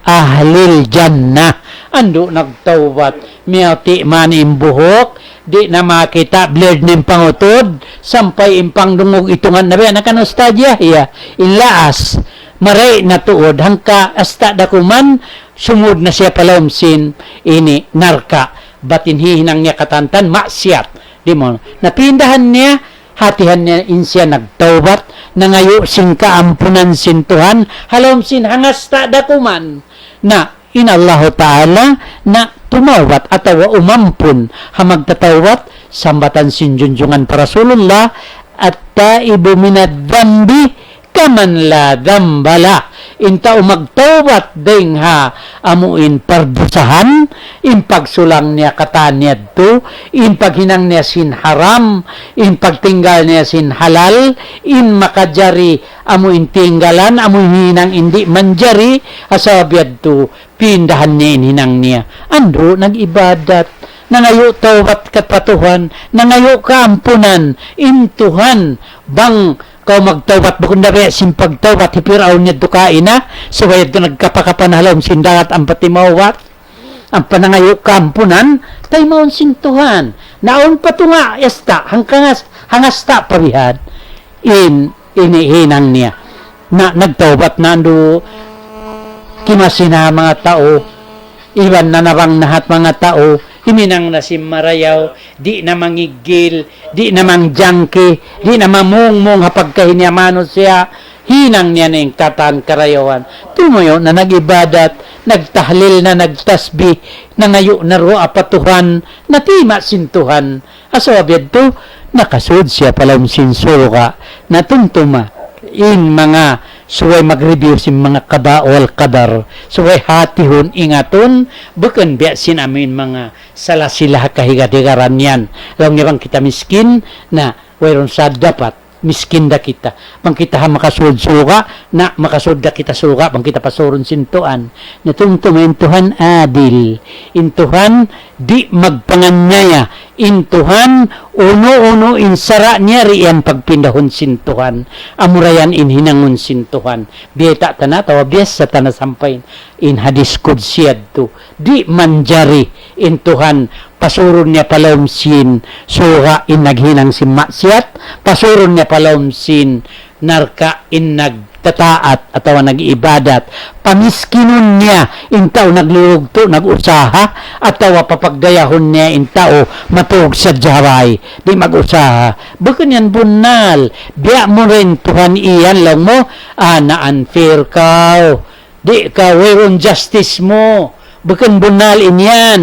أهل الجنة. Andu' nagtawbat, miyati' man in buhuk, di' na makakita', blurred na in pangutud, sampay in pangdungug itungan na biya' na kan Ustadz Yahya, in laas, maray na tuud, hangkaasta' da kuman, sumud na siya pa lawm sin ini narka'. Bat in hihinang niya katantan, maksiyat. Di' mu, napindahan niya, hatihan niya in siya nagtawbat, nangayu' sin kaampunan sin Tuhan, ha lawm sin hangkaasta' da kuman. Na, in Allahu Ta'ala, na tumawbat atawa umampun, ha magtatawbat, sambatan sin junjungan pa Rasulullah, التائب من الذنب كمن لا ذنب له. In tau magtawbat dayn ha amu in pardusahan, in pagsulang niya katan yadtu, in paghinang niya sin haram, in pagtinggal niya sin halal, in makajari amu in tinggalan, amu in hinang in di' manjari, ha sabab yadtu, pindahan niya in hinang niya. Andu' nag-ibadat, nangayu' tawbat ka pa Tuhan, nangayu' kaampunan, in Tuhan, bang kaw magtawbat, bukun da biya' sin pagtawbat hi Piraun yadtu kaina, subay yadtu nagkapa-kapa na ha lawm sin dagat ampa timawbat, ampa nangayu' kaampunan, taymaun sin Tuhan. Na awn pa tunga' asta', hangkangas-, hangasta' pa bihan. In, ini hinang niya. Na, nagtawbat na andu', kimasi na manga tau, iban nanabang na hat manga tau, himinang na sin marayaw, di' na mangiggil, di' na mangjangki, di' na mamungmung ha pagkahi niya manusiya', hinang niya na in katan karayawan. Tumuyu' na nag-ibadat, nagtahlil na, nagtasbih, nangayu' na duwaa pa Tuhan, natima' sin Tuhan. Ha sabab yadtu, nakasud siya pa lawm sin surga'. Na tumtuma, in manga subay mag-review sin manga qada wal qadar, subay hatihun, ingatun, bukun biya' sin amin manga sala sila ha kahigad-higaran yan. Laung niya bang kita miskin, na wayruun sa dapat. miskin da kita. Bang kita ha makasud surga', na makasud da kita surga', bang kita pasurun sin Tuhan. Na tumtuma in Tuhan adil. In Tuhan di' magpanganyaya. In Tuhan, unu-unu in sara' niya, di' yan pagpindahun sin Tuhan. Amura yan in hinangun sin Tuhan. Biyayta' ta na, atawa biyasa ta na sampay in hadis qudsi yadtu. Di' manjari in Tuhan pasurun niya pa lawm sin surga' in naghinang sin maksiat, pasurun niya pa lawm sin narka' in nagtataat atawa nag-ibadat, pamiskinun niya in tau naglulugtu', nag-usaha, atawa papagdayahun niya in tau matug sadja ha bay, di' mag-usaha. Bukun yan bunnal. Biya' mu rin Tuhan iyan, laung mu, ah, na-unfair kaw. Di' ka wayruun justice mu. Bukun bunnal in yan.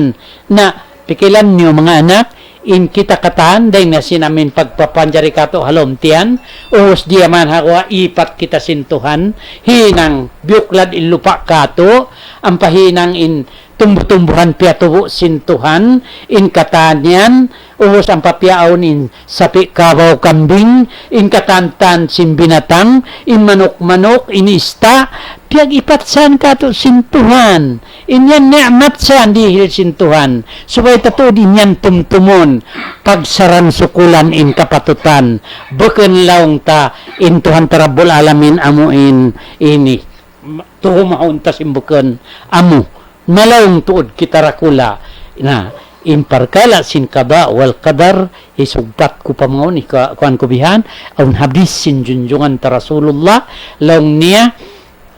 Na, pikilan niyu, manga anak, in kita katan, dayng na sin amin pagpapanjari katu' ha lawm tiyan, ubus diyaman ha guwa' ipat kita sin Tuhan, hinang biyuklad in lupa' katu', ampa hinang in tumbu-tumbuhan piyatubu' sin Tuhan, in katan yan, ubus ampa piyaawn in sapi', kabaw, kambing, in katan-katan sin binatang, in manuk-manuk, in ista', piyag-ipat san katu' sin Tuhan. In yan ni'mat san dihil sin Tuhan. Subay ta tuud in yan tumtumun, pagsarang-sukulan in kapatutan. Bukun laung ta in Tuhan ta Rabbul Alamin amu in ini. Ma-, tuhumahun ta sin bukun amu. Malaung tuud kita dakula'. Na, in parkala' sin qada wal qadar, hisugpat ku pa mawn, ika-, kuwan ku bihan, awn hadis sin junjungan ta Rasulullah, laung niya,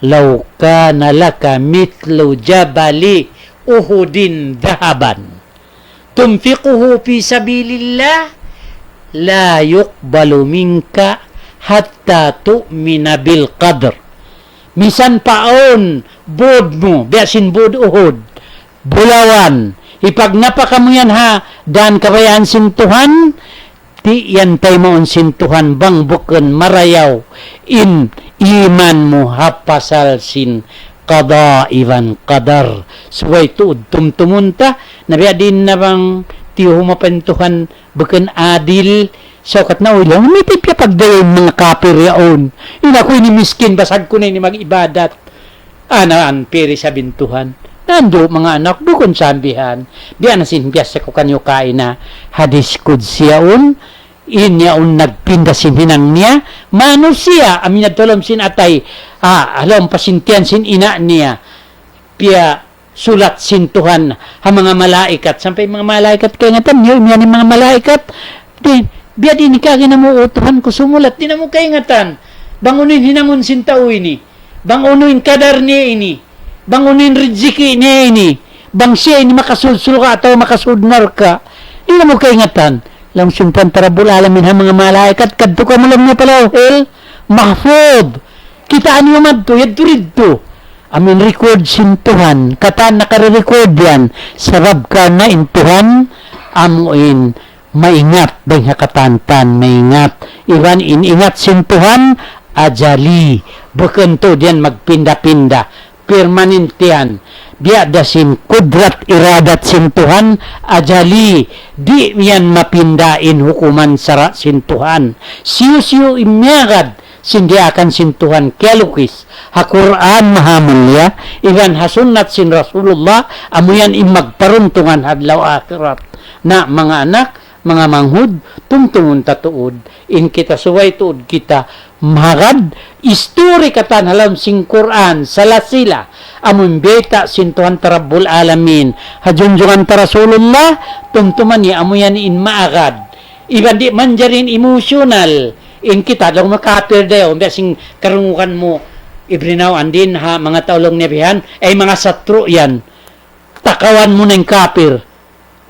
لو كان لك مثل جبل أحد ذهبا تنفقه في سبيل الله لا يقبل منك حتى تؤمن بالقدر. Misan pa awn bud mu, biya' sin bud Uhud, bulawan, hipagnapaka mu yan ha dan kabayaan sin Tuhan, di' yan taymaun sin Tuhan bang bukun marayaw in iman mu ha pasal sin qada iban qadar. Subay tuud tumtumun ta, na biya' diin na bang tiyuhuma pa in Tuhan bukun adil, saukat na uy laung, mayta' piyapagdaya in manga kapir yaun. In aku ini miskin, basag ku na ini mag-ibadat. Ana an piri sabin Tuhan. Nandu' manga anak, bukun sambihan. Biya' na sin biyasa ku kaniyu kaina hadis qudsi yaun, in yaun nagpinda sin hinang niya, manusiya', amu in yadtu ha lawm sin atay, ah, ha lawm pasintian sin ina' niya. Piyasulat sin Tuhan ha manga malaikat. Sampay manga malaikat kaingatan, niyu, imiyan in manga malaikat. Di', biya' diin in kaginamu, O Tuhan ku, sumulat, di' namu' kaingatan. Bang unu in hinangun sin tau ini. Bang unu in kadar niya ini, bang unu in rijiki' niya ini, bang siya ini makasud surga' atawa makasud narka'. Di' namu' kaingatan. Laung sin Tuhan ta Rabbul Alamin ha manga malaikat, kadtu kamu laung niya pa Lawhil Mahfud. Kitaa niyu madtu, yadtu didtu. Amu in record sin Tuhan, katan nakare-record yan. Sabab karna' in Tuhan, amu in maingat, dayng ha katan-katan maingat. Iban in ingat sin Tuhan, ajali. Bukun tuud yan magpinda-pinda. Permanente yan. Biya' da sin kudrat iradat sin Tuhan, ajali. Di' yan mapinda in hukuman sara' sin Tuhan. Siyu-siyu in miyagad sin diyaakan sin Tuhan kiyalukis ha Qur'an Maha Mulia, iban ha sunnat sin Rasulullah, amu yan in magparuntungan ha adlaw akhirat. Na, manga anak, manga manghud, tumtumun ta tuud, in kita subay tuud kita magad, isturi katan ha lawm sin Qur'an, salasila, amu in bayta' sin Tuhan ta Rabbul Alamin, ha junjungan ta Rasulullah, tumtuma niya amu yan in maagad. Iban di' manjari in emotional. In kita, laung mu kapir da yaun, biya' sin karungugan mu, ibrinaw andin ha, manga tau laung niya bihan, ay manga satru' yan. Takawan mu na in kapir,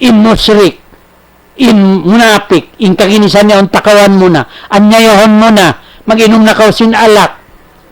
in mushrik, in munapik, in kaginisan niya yaun takawan mu na, anyayahun mu na, mag-inum na kaw sin alak,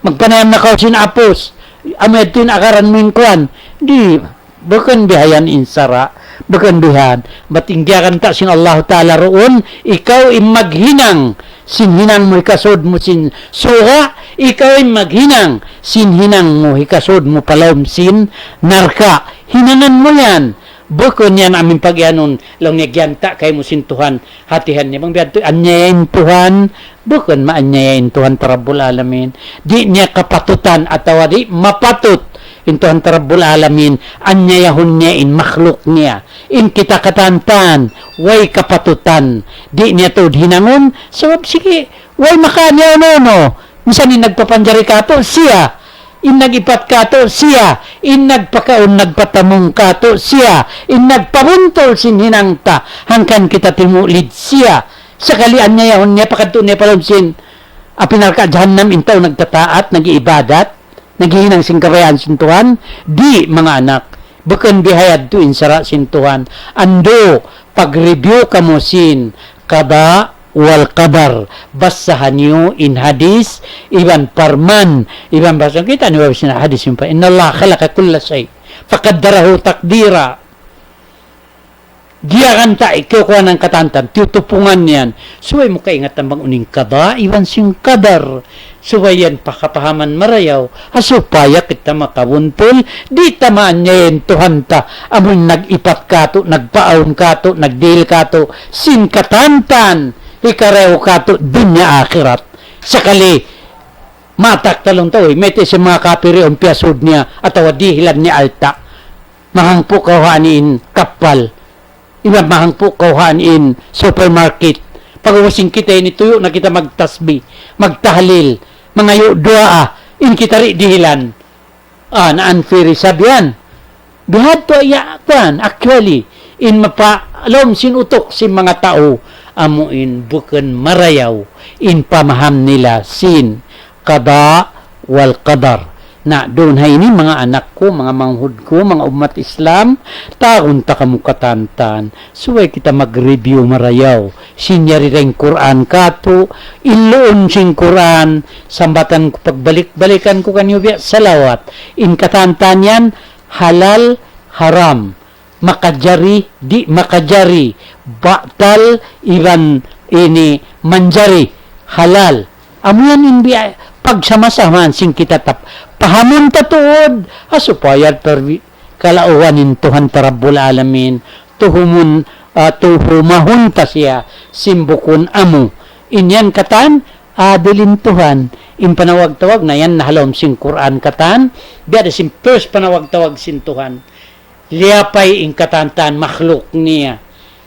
magpanayam na kaw sin apus, amu yadtu in agaran mu in kuwan. Di', bukun bihayan in sara', bukun bihan. Bat in giyagan ta sin Allahu Ta'ala duun, ikaw in maghinang sin hinang mu hikasud mu sin surga', ikaw in maghinang sin hinang mu hikasud mu pa lawm sin narka'. Hinangan mu yan. Bukun yan amu in pag-iyanun, laung niya giyanta' kaymu sin Tuhan, hatihan niya. Bang biya' yadtu, anyaya in Tuhan, Bukun maanyaya in Tuhan ta Rabbul Alamin. Di' niya kapatutan atawa di' mapatut in Tuhan ta Rabbul Alamin anyayahun niya in makhluk niya. In kita katantan, way kapatutan. Di' niya tuud hinangun, sabab sige, way makaaniya unu-unu. Minsan in nagpapanjari kātu', siya. In nag-ipat kātu', siya. In nagpakaun, nagpatamung kātu', siya. In nagpabuntul sin hinang ta, hangkan kita timulid, siya. Sakali anyayahun niya, pakadtu niya pa lawm sin api narka' jahannam in tau nagtataat, nag-iibadat, naghihinang sin kabayaan sin Tuhan, di', manga anak. Bukun biya' hādtu in sara' sin Tuhan. Andu', pag-review kamu sin qada wal qadar. Basaha niyu in hadis, iban parman, iban basa kita' niyu sin hadis sin pa. إن الله خلق كل شيء فقدره تقديرا. Diyagan ta, ikaw kuwan in katantan, tiyutupungan niyan. Subay mu kaingatan bang unu in qada, iban sin qadar. Subay yan pakapahaman marayaw. Ha supaya kita makabuntul, di' ta maanyaya in Tuhan ta. Amun nag-ipat kātu', nagpaawn kātu', nagdihil kātu', sin katantan, hikarayaw kātu', dunya akhirat. Sakali, matak talung tau, eh, mayta' sin manga kapir yaun piyasud niya, atawa dihilan niya alta'. Mahangpu' kaw ha ini in kappal. Iban mahangpu' kaw ha ini in supermarket. Pag'ubus in kita ini tuyu' na kita magtasbih, magtahlil, mangayu' duwaa, in kita di' dihilan. Ah, na unfair isab yan. Bihadtu ya, kuwan, actually, in mapa-, lawm sin utuk sin manga tau, amu in bukun marayaw, in pamaham nila sin qada wal qadar. Na, duun ha ini, manga anak ku, manga manghud ku, manga ummat Islam, tawagun ta kamu katantan. Subay kita mag-review marayaw. Sin yari dayn Qur'an kātu', illuun sin Qur'an, sambatan ku, pagbalik-balikan ku kaniyu biya' salawat. In katantan yan, halal, haram. Makajari, di' makajari, batal, iban ini manjari, halal. Amu yan in biya' pagsama-samaan sin kita tap-, pahamun ta tuud, ha supaya tarbi-, kalauan in Tuhan ta Rabbul Alamin, tuhumun, ah, tuhumahun ta siya, sin bukun amu. In yan katan, adil in Tuhan, in panawag-tawag na yan na ha lawm sin Qur'an katan, biya' da sin first panawag-tawag sin Tuhan. Liyapay in katantan makhluk niya.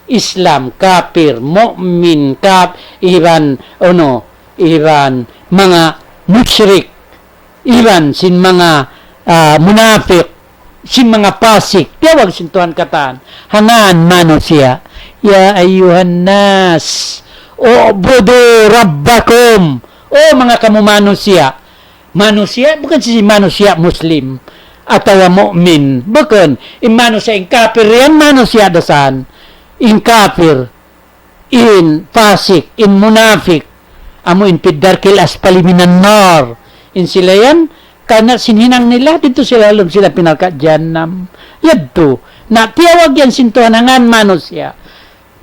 Islam, kapir, mu'min, kap-, iban, unu, iban, manga mushrik, iban, sin manga, ah, munafik, sin manga pasik, tiyawag sin Tuhan katan, ha ngan manusiya'. يا أيها الناس اعبدوا ربكم. O manga kamu manusiya', manusiya', bukun sin manusiya' Muslim atawa mu'min. Bukun. In manusiya', in kapir yan, manusiya' da isab. In kapir, in fasik, in munafik, amu in في الدرك الأسفل من النار. In sila yan, karna' sin hinang nila, didtu sila ha lawm sin api narka' jahannam. Yadtu. Na tiyawag yan sin Tuhan ha ngan manusiya'.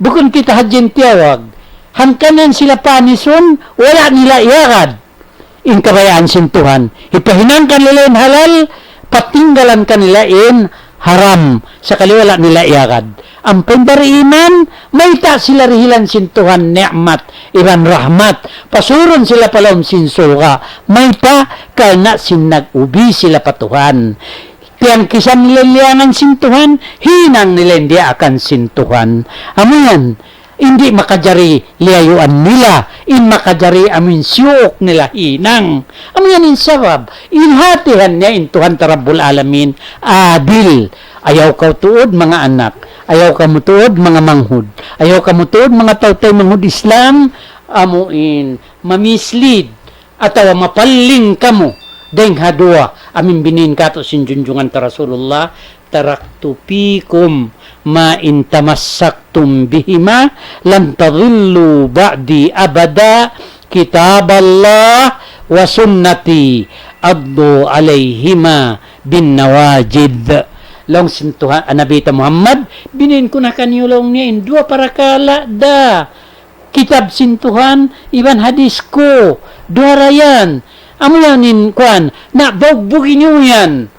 Bukun kita hadja in tiyawag. Hangkan yan sila panisun, wala' nila iyagad in kabayaan sin Tuhan. Hipahinang kanila in halal, patinggalan kanila in haram. Sakali wala' nila iyagad. Ampa in bariman, mayta' sila dihilan sin Tuhan ni'mat, iban rahmat. Pasurun sila pa lawm sin surga'. Mayta', karna' sin nag-ubi sila pa Tuhan. Tiyangkisan nila in liyangan sin Tuhan, hinang nila in diyaakan sin Tuhan. Amu yan, di' makajari liyayuan nila, in makajari amu in siyuuk nila hinang. Amu yan in sabab, in hatihan niya in Tuhan ta Rabbul Alamin, adil. Ayaw kaw tuud manga anak, ayaw kamu tuud manga manghud, ayaw kamu tuud manga tau-tau manghud Islam, amu in mamislead, atawa mapaling kamu dayng ha duwa, amu in biyinta kātu' sin junjungan ta Rasulullah, تركت فيكم ما إن تمسكتم بهما لن تضلوا بعدي أبدا كتاب الله وسنتي عضوا عليهما بالنواجذ. Laung sin Tuhan, Nabi ta Muhammad, biyinta ku na kaniyu laung niya in duwa parakala' da. Kitab sin Tuhan, iban hadis ku, duwa ra yan. Amu yan in kuwan, na bugbugi niyu yan.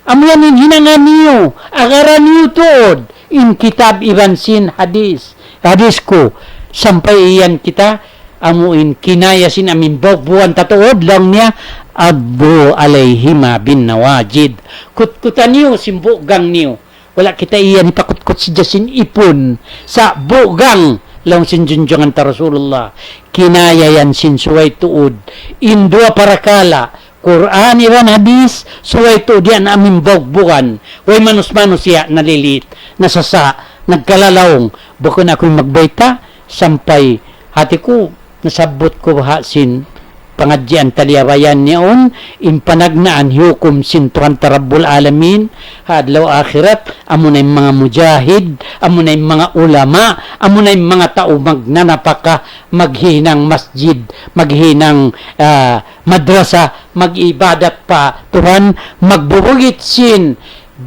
Amu yan in hinangan niyu, agaran niyu tuud, in kitab iban sin hadis. Hadis ku, sampay yan kita, amu in kinaya sin amin bawgbugan ta tuud, laung niya, "Addu alayhima bin nawajid." Kutkutan niyu sin bugang niyu. Wala' kita iyan hipakutkut sadja sin ipun. Sa' bugang, laung sin junjungan ta Rasulullah. Kinaya yan sin subay tuud. In duwa parakala', Qur'an iban hadith, subay tuud yan amin bawgbugan. Way manus-manus ya nalilit, nasasa', nagkalalaung. Bukun aku in magbayta', sampay hati ku, nasabbut ku baha' sin pangadjian taliyabayan niya yaun, in panagnaan hukum sin Tuhan ta Rabbul Alamin, ha adlaw akhirat, amuna in manga mujahid, amuna in manga ulama, amuna in manga tau magnanapaka, maghinang masjid, maghinang, ah, madrasa, mag-ibadat pa Tuhan, magbubugit sin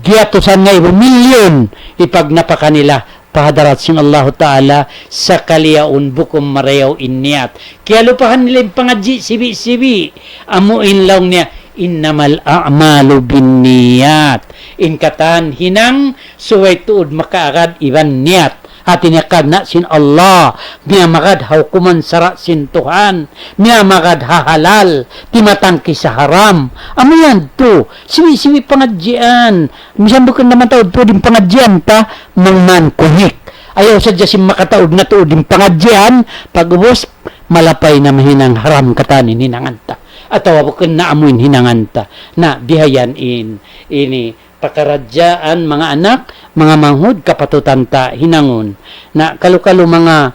giyatusan ngaibu milyun, ipagnapaka nila pa hadarat sin Allahu Ta'ala, sakali yaun bukun marayaw in niyat. Kiyalupahan nila in pangadji' sibi'-sibi'. Amu in laung niya, "Innamal a'malu binniyat." In katan hinang, subay tuud makaagad iban niyat. Hati niya karna' sin Allah, miyamagad ha hukuman sara' sin Tuhan, miyamagad ha halal, timatangki sa haram. Amu yan tu, sibi'-sibi' pangadjian. Misan bukun na mataud tuud in pangadjian ta, mangman kuhik. Ayaw sadja sin makataud na tuud in pangadjian, pag'ubus, malapay na mahinang haram katan in hinangan ta. Atawa bukun na amu in hinangan ta. Na, bihayan in, ini, pakaradjaan manga anak, manga manghud, kapatutan ta hinangun. Na, kalu-kalu manga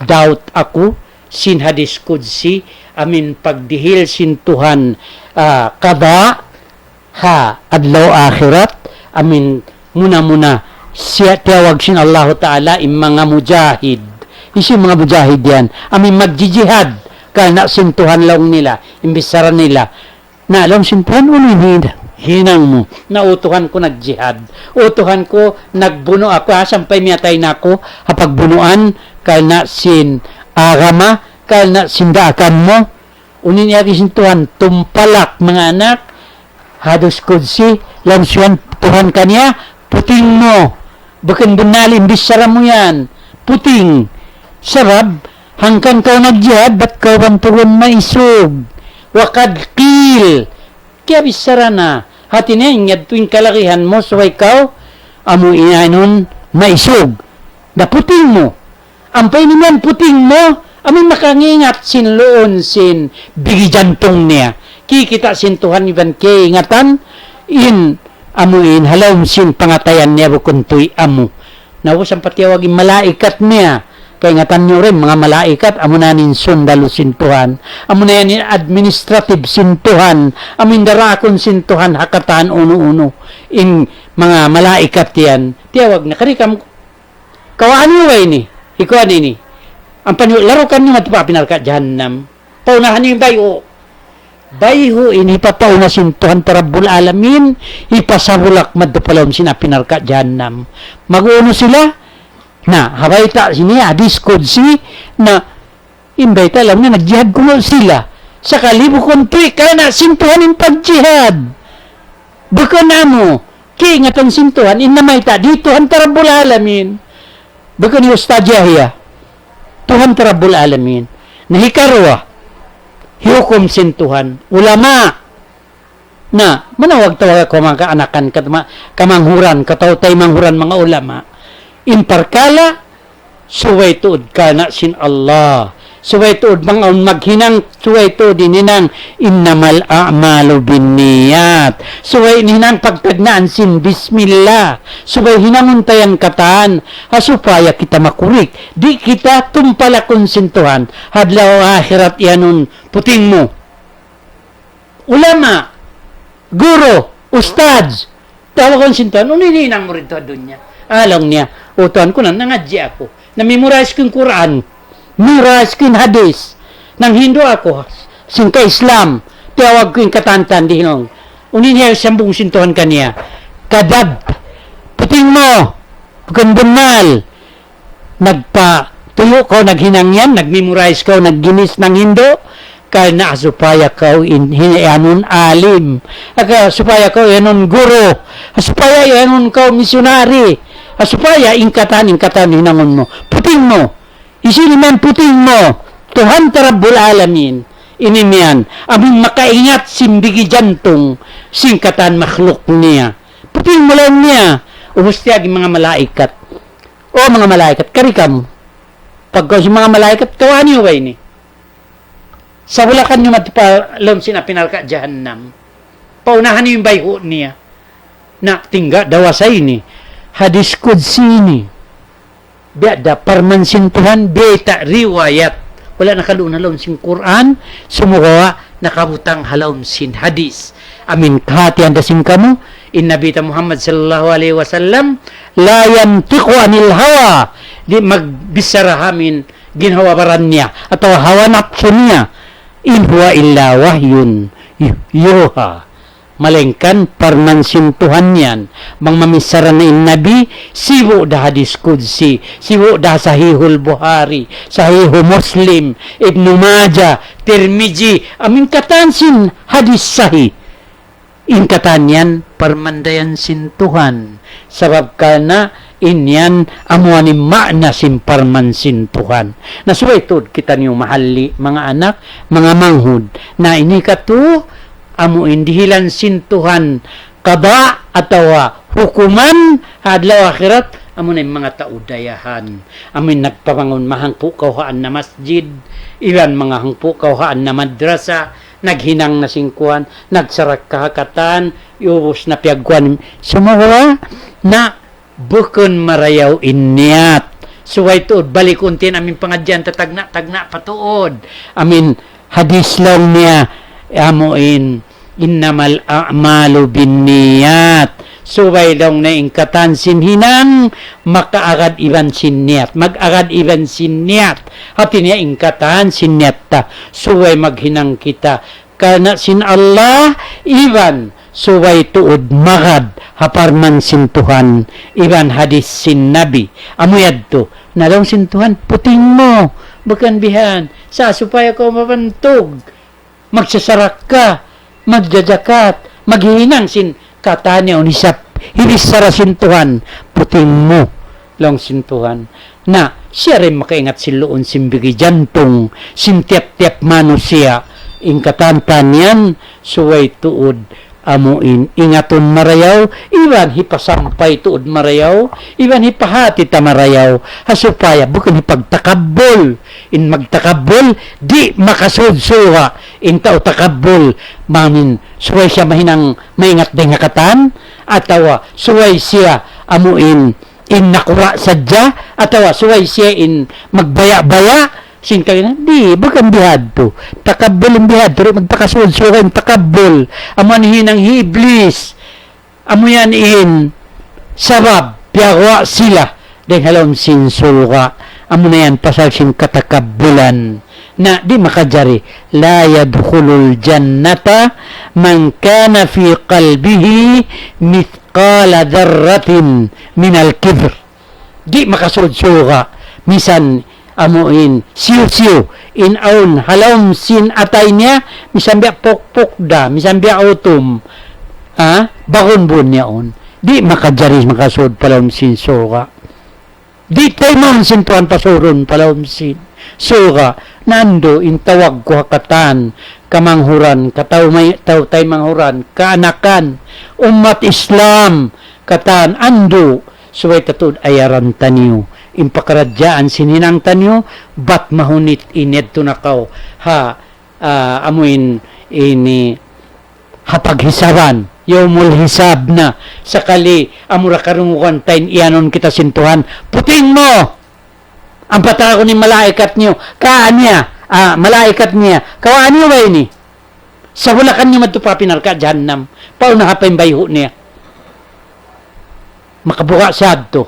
doubt aku, sin hadis qudsi, amin pagdihil sin Tuhan, ah, qada, ha adlaw akhirat, amin muna-muna siya tiyawag sin Allahu Ta'ala in manga mujahid. Hisiyu in manga mujahid yan? Amin magjijihad, karna' sin Tuhan laung nila, in bichara nila. Na, laung sin Tuhan, unu in hin-, hinang mu? Na, "O Tuhan ku, nagjihad. O Tuhan ku, nagbunu' aku, ha, sampay miyatay na aku, ha pagbunuan, karna' sin agama, karna' sin daakan mu." Unu in agi sin Tuhan, tumpalak, manga anak, hadis qudsi, laung sin Tuhan kaniya, "Puting mu. Bukun bunnal in bichara mu yan. Puting. Sabab, hangkan kaw nagjihad, bat kaw bantugun maisug. Wa qad qil." Kiyabichara na. Hati niya, in yadtu in kalagihan mu, subay kaw, amu in yaun, maisug. Da puting mu. Ampa ini miyan puting mu, amu in makangingat sin luun sin bigi jantung niya. Kikita' sin Tuhan iban kiyaingatan in amu in ha lawm sin pangatayan niya bukun tuy amu. Na ubus ampa tiyawag in malaikat niya. Kaingatan niyu rin, manga malaikat, amuna yan in sundalu sin Tuhan. Amuna yan in administrative sin Tuhan. Amu in darakun sin Tuhan ha katan unu-unu. In manga malaikat yan, tiyawag na, "Kari kamu, kawaan niyu ba ini? Ikuan ini. Ampa niyu, larukan niyu madtu pa api narka' jahannam." Paunahan niyu in bayhu'. Bayhu' ini hipapauna sin Tuhan ta Rabbul Alamin, hipasabulak madtu pa lawm sin api narka' jahannam. Mag-unu sila? Na, ha bayta' sin ini, hadis qudsi, na in bayta' laung niya nagjihad kunu' sila. Sakali bukun tuy karna' sin Tuhan in pagjihad. Bukun amu, kiingatan sin Tuhan, in namayta' di' Tuhan ta Rabbul Alamin. Bukun hi Ustadz Yahya. Tuhan ta Rabbul Alamin. Na hikaruwa, hihukum sin Tuhan. Ulama. Na, manawag-tawag aku manga kaanakan, katma-, kamanghuran, kataw-taymanghuran manga ulama. In parkala', subay tuud karna' sin Allah. Subay tuud bang awn maghinang, subay tuud in hinang, "Innamal a'malu binniyat." Subay in hinang pagtagnaan sin bismillah. Subay hinangun ta yan katan. Ha supaya kita makurik. Di' kita tumpalakun sin Tuhan. Ha adlaw akhirat iyanun, "Puting mu." Ulama, guru, ustadz, tawagun sin Tuhan, "Unu in hinang mu didtu ha dunya?" Ah, laung niya, "O Tuhan ku, na, nangadji' aku. Na-memorize ku in Qur'an. Memorize ku in hadith. Nanghindu' aku sin ka-Islam. Tiyawag ku in katan-katan di hinang." Unu in sambung sin Tuhan kaniya? "Kadhab. Puting mu. Bukun bunnal. Nagpatuyu' kaw, naghinang yan, nag-memorize kaw, nagginis nanghindu', karna' supaya kaw in, hin-, iyanun alim. Aka, supaya kaw iyanun guru. Supaya iyanun kaw misyonari. Supaya in katan, in katan hinangun mu. Puting mu. Hisiyu in puting mu?" Tuhan ta Rabbul Alamin, ini niyan, amun makaingat sin bigi jantung, sin katan makhluk niya. Puting mu laung niya, ubus tiyagi manga malaikat. O manga malaikat, kari kamu. Pagkaw sin manga malaikat, kawaa niyu ba ini? Sabulakan niyu madtu pa lawm sin api narka' jahannam. Paunahan niyu in bayhu' niya. Na, tingga dawasa ini. Hadis Qudsi ini. Biya' da parman sin Tuhan, biya' ta' riwayat. Wala' nakaluun ha lawm sin Qur'an, sumagawa' nakabutang ha lawm sin hadis. Amin kahatihan da sin kamu, in Nabi ta Muhammad sallallahu alayhi wasallam, لا ينطق عن الهوى, di' magbichara ha amin ginhawa-baran niya, atawa hawa napsu niya, إن هو إلا وحي يوحى. Malaingkan parman sin Tuhan yan. Bang mamichara na in Nabi, sibu' da hadis Qudsi, sibu' da Sahihul Bukhari, Sahihu Muslim, Ibnu Majah, Tirmizi, amin katan sin hadis sahih. In katan yan parman da yan sin Tuhan. Sabab karna' in yan amu in ma'na sin parman sin Tuhan. Na subay tuud kitaniyu mahalli', manga anak, manga manghud. Na ini katu', amu in dihilan sin Tuhan qada atawa hukuman ha adlaw akhirat, amu na in manga tau dayahan. Amu in nagpabangun mahangpu' kawhaan na masjid, iban manga hangpu' kawhaan na madrasa, naghinang na sin kuwan, nagsarakka ha katan, ubus na piyagkuwan. Sumagawa' na bukun marayaw in niyat. Subay tuud balikun ta in amin pangadjian ta tagna'-tagna' pa tuud. Amin hadis laung niya, amu in, إنما الأعمال بالنيات. Subay laung niya in katan sin hinang, makaagad iban sin niyat. Mag-agad iban sin niyat. Hati niya in katan sin niyat ta. Subay maghinang kita karna' sin Allah, iban subay tuud magad ha parman sin Tuhan, iban hadis sin Nabi. Amu yadtu, na laung sin Tuhan, puting mu, bukun bihan, sa' supaya kaw mabantug, magsasarakka, magjajakat, maghihinang sin katan yaun isab, hibichara sin Tuhan, puting mu, laung sin Tuhan. Na, siya da in makaingat sin luun sin bigi jantung, sin tiyap-tiyap manusiya', in katan-katan yan, subay tuud, amu in, ingatun marayaw, iban hipasampay tuud marayaw, iban hipahati ta marayaw, ha supaya bukun hipagtakabbul, in magtakabbul, di' makasud surga', in tau takabbul, amu in, subay siya mahinang maingat dayn ha katan, atawa subay siya amu in, in nakura' sadja, atawa subay siya in magbaya'-baya', sin kagina, di', bukun bihadtu. Takabbul in bihadtu, di' magpakasud surga' in takabbul. Amu yan hinang hi Iblis. Amu yan in sabab, piyaguwa' sila dayn ha lawm sin surga'. Amu na yan pasal sin katakabbulan. Na, di' makajari. لا يدخل الجنة من كان في قلبه مثقال ذرة من الكبر. Di' makasud surga'. Misan amu in siyu-siyu, in awn ha lawm sin atay niya, misan biya' pukpuk da, misan biya' utum. Ha? Bagun-bagun niya yaun. Di' makajari makasud pa lawm sin surga'. Di' taymaun sin Tuhan pasudun pa lawm sin surga'. Na andu' in tawag ku ha katan, kamanghuran, kataw may, taw taymanghud, kaanakan, ummat Islam, katan, andu', subay ta tuud ayaran taniyu. In pakaradjaan sin hinang taniyu, bat mahunit in yadtu na kaw ha, ah, amu in, ini, ha paghisaban, yawmul hisab na, sakali, amura karungugan ta in iyanun kita sin Tuhan, puting mu! Ampa tawagun in malaikat niyu, kawaa niya, ah, malaikat niya, kawaa niyu ba ini? Sabulakan niyu madtu pa api narka' jahannam, paunahan pa in bayhu' niya. Makabuga' sadtu.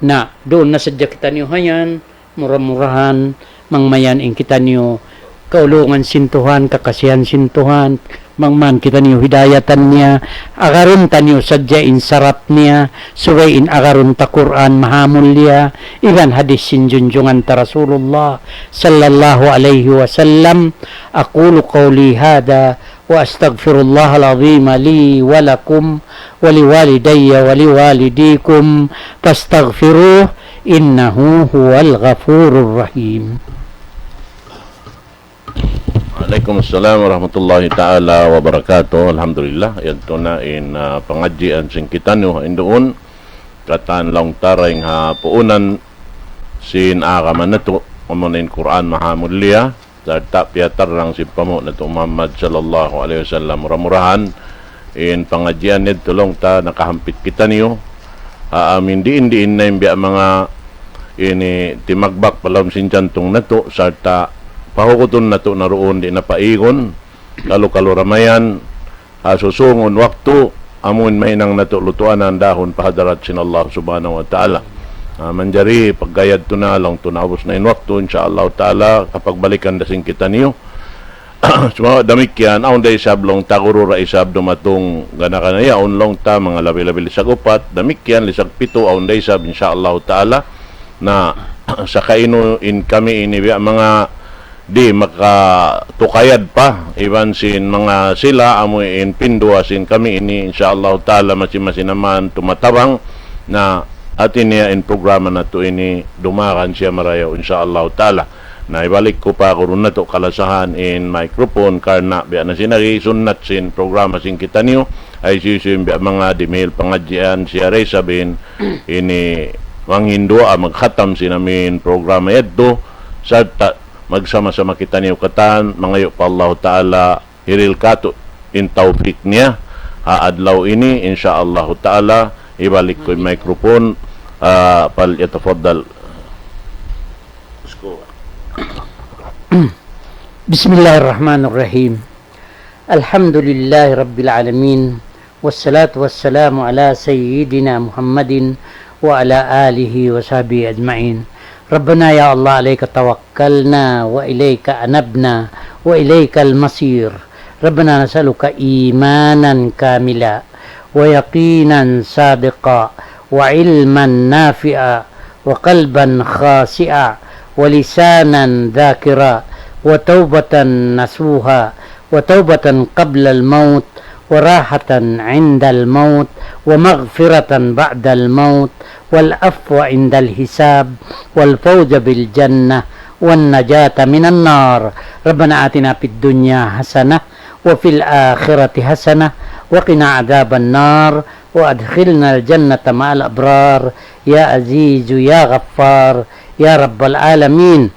Na, duun na sadja kitaniyu hayan, mura-murahan, mangmayan in kitaniyu, kaulungan sin Tuhan, kakasihan sin Tuhan, mangmayan kitaniyu hidayatan niya, agarun taniyu sadja in sarat niya, subay in agarun ta Qur'an mahamulliya, iban hadis sin junjungan ta Rasulullah sallallahu alayhi wasallam. أقول قولي هذا وأستغفر الله العظيم لي ولكم ولوالدي ولوالديكم فاستغفروه إنه هو الغفور الرحيم. Alaikum assalam warahmatullahi ta'ala wabarakatuh. Alhamdulillah. Yan tuud na in, ah, pangadjian sin kitaniyu ha induun. Katan laung ta dayn ha puunan sin agama natu', amuna in Qur'an maha mulia, sarta' piyatarrang sin panghu' natu' Muhammad sallallahu alayhi wasallam. Mura-murahan in pangadjian natu' laung ta nakahampit kitaniyu ha amin diin-diin na in biya' manga ini timagbak pa lawm sin jantung natu', sarta' pahugutun natu' na duun, di' na paigun, kalu-kalu ramayan, ha susungun waktu, amun mahinang natu' lutuanan dahun pa hadarat sin Allah Subhanahu wa Ta'ala. Ah, manjari paggayad tuud na, laung ta naubus na in waktu, insya Allah Ta'ala, kapagbalikan da sin kitaniyu. Sumagawa' damikkiyan, awn da isab laung ta guru da isab dumatung gana-gana yaun laung ta, manga labi-labi lisag upat, damikkiyan lisag pitu, awn da isab, insya Allah Ta'ala. Na, sakainu in kami ini biya' manga di' makatukayad pa, iban sin manga sila, amu in pinduwa sin kami ini, insya Allah Ta'ala, masi-masi na man tumatabang, na hati niya in programa natu' ini dumagan siya marayaw, insya Allah Ta'ala. Na hibalik ku pa guru natu' kalasahan in microphone, karna' biya' na sin agi sunnat sin programa sin kitaniyu, ay hisiyu-siyu in biya' manga dimihil pangadjian siya da isab in ini manghinduwaa magkhatam sin amin programa yadtu, sarta' magsama-sama kitaniyu katan mangayu' pa Allah Ta'ala hirihil kātu' in tawfik niya ha adlaw ini, insya Allah Ta'ala. Hibalik ku in microphone, ah, فليتفضل. بسم الله الرحمن الرحيم. الحمد لله رب العالمين، والصلاة والسلام على سيدنا محمد وعلى آله وصحبه أجمعين. ربنا يا الله عليك توكلنا وإليك أنبنا وإليك المصير. ربنا نسألك إيمانا كاملا ويقينا صادقا وعلما نافعا وقلبا خاشعا ولسانا ذاكرا وتوبة نصوحا وتوبة قبل الموت وراحة عند الموت ومغفرة بعد الموت والعفو عند الحساب والفوز بالجنة والنجاة من النار. ربنا آتنا في الدنيا حسنة وفي الآخرة حسنة وقنا عذاب النار وأدخلنا الجنة مع الأبرار يا عزيز يا غفار يا رب العالمين.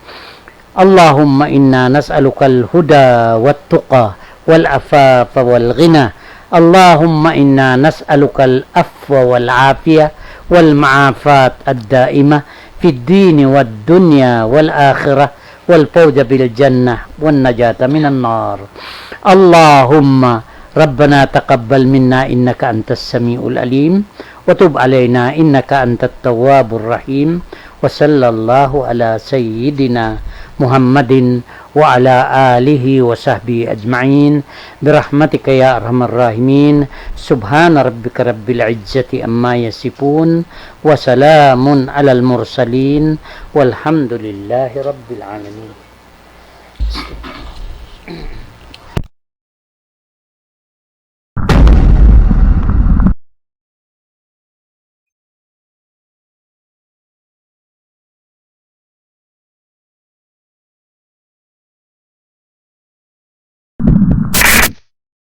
اللهم إنا نسألك الهدى والتقى والعفاف والغنى. اللهم إنا نسألك العفو والعافية والمعافاة الدائمة في الدين والدنيا والآخرة والفوز بالجنة والنجاة من النار. اللهم ربنا تقبل منا إنك أنت السميع العليم وتب علينا إنك أنت التواب الرحيم. وصلى الله على سيدنا محمد وعلى آله وصحبه أجمعين برحمتك يا أرحم الراحمين. سبحان ربك رب العزة عما يصفون وسلام على المرسلين والحمد لله رب العالمين.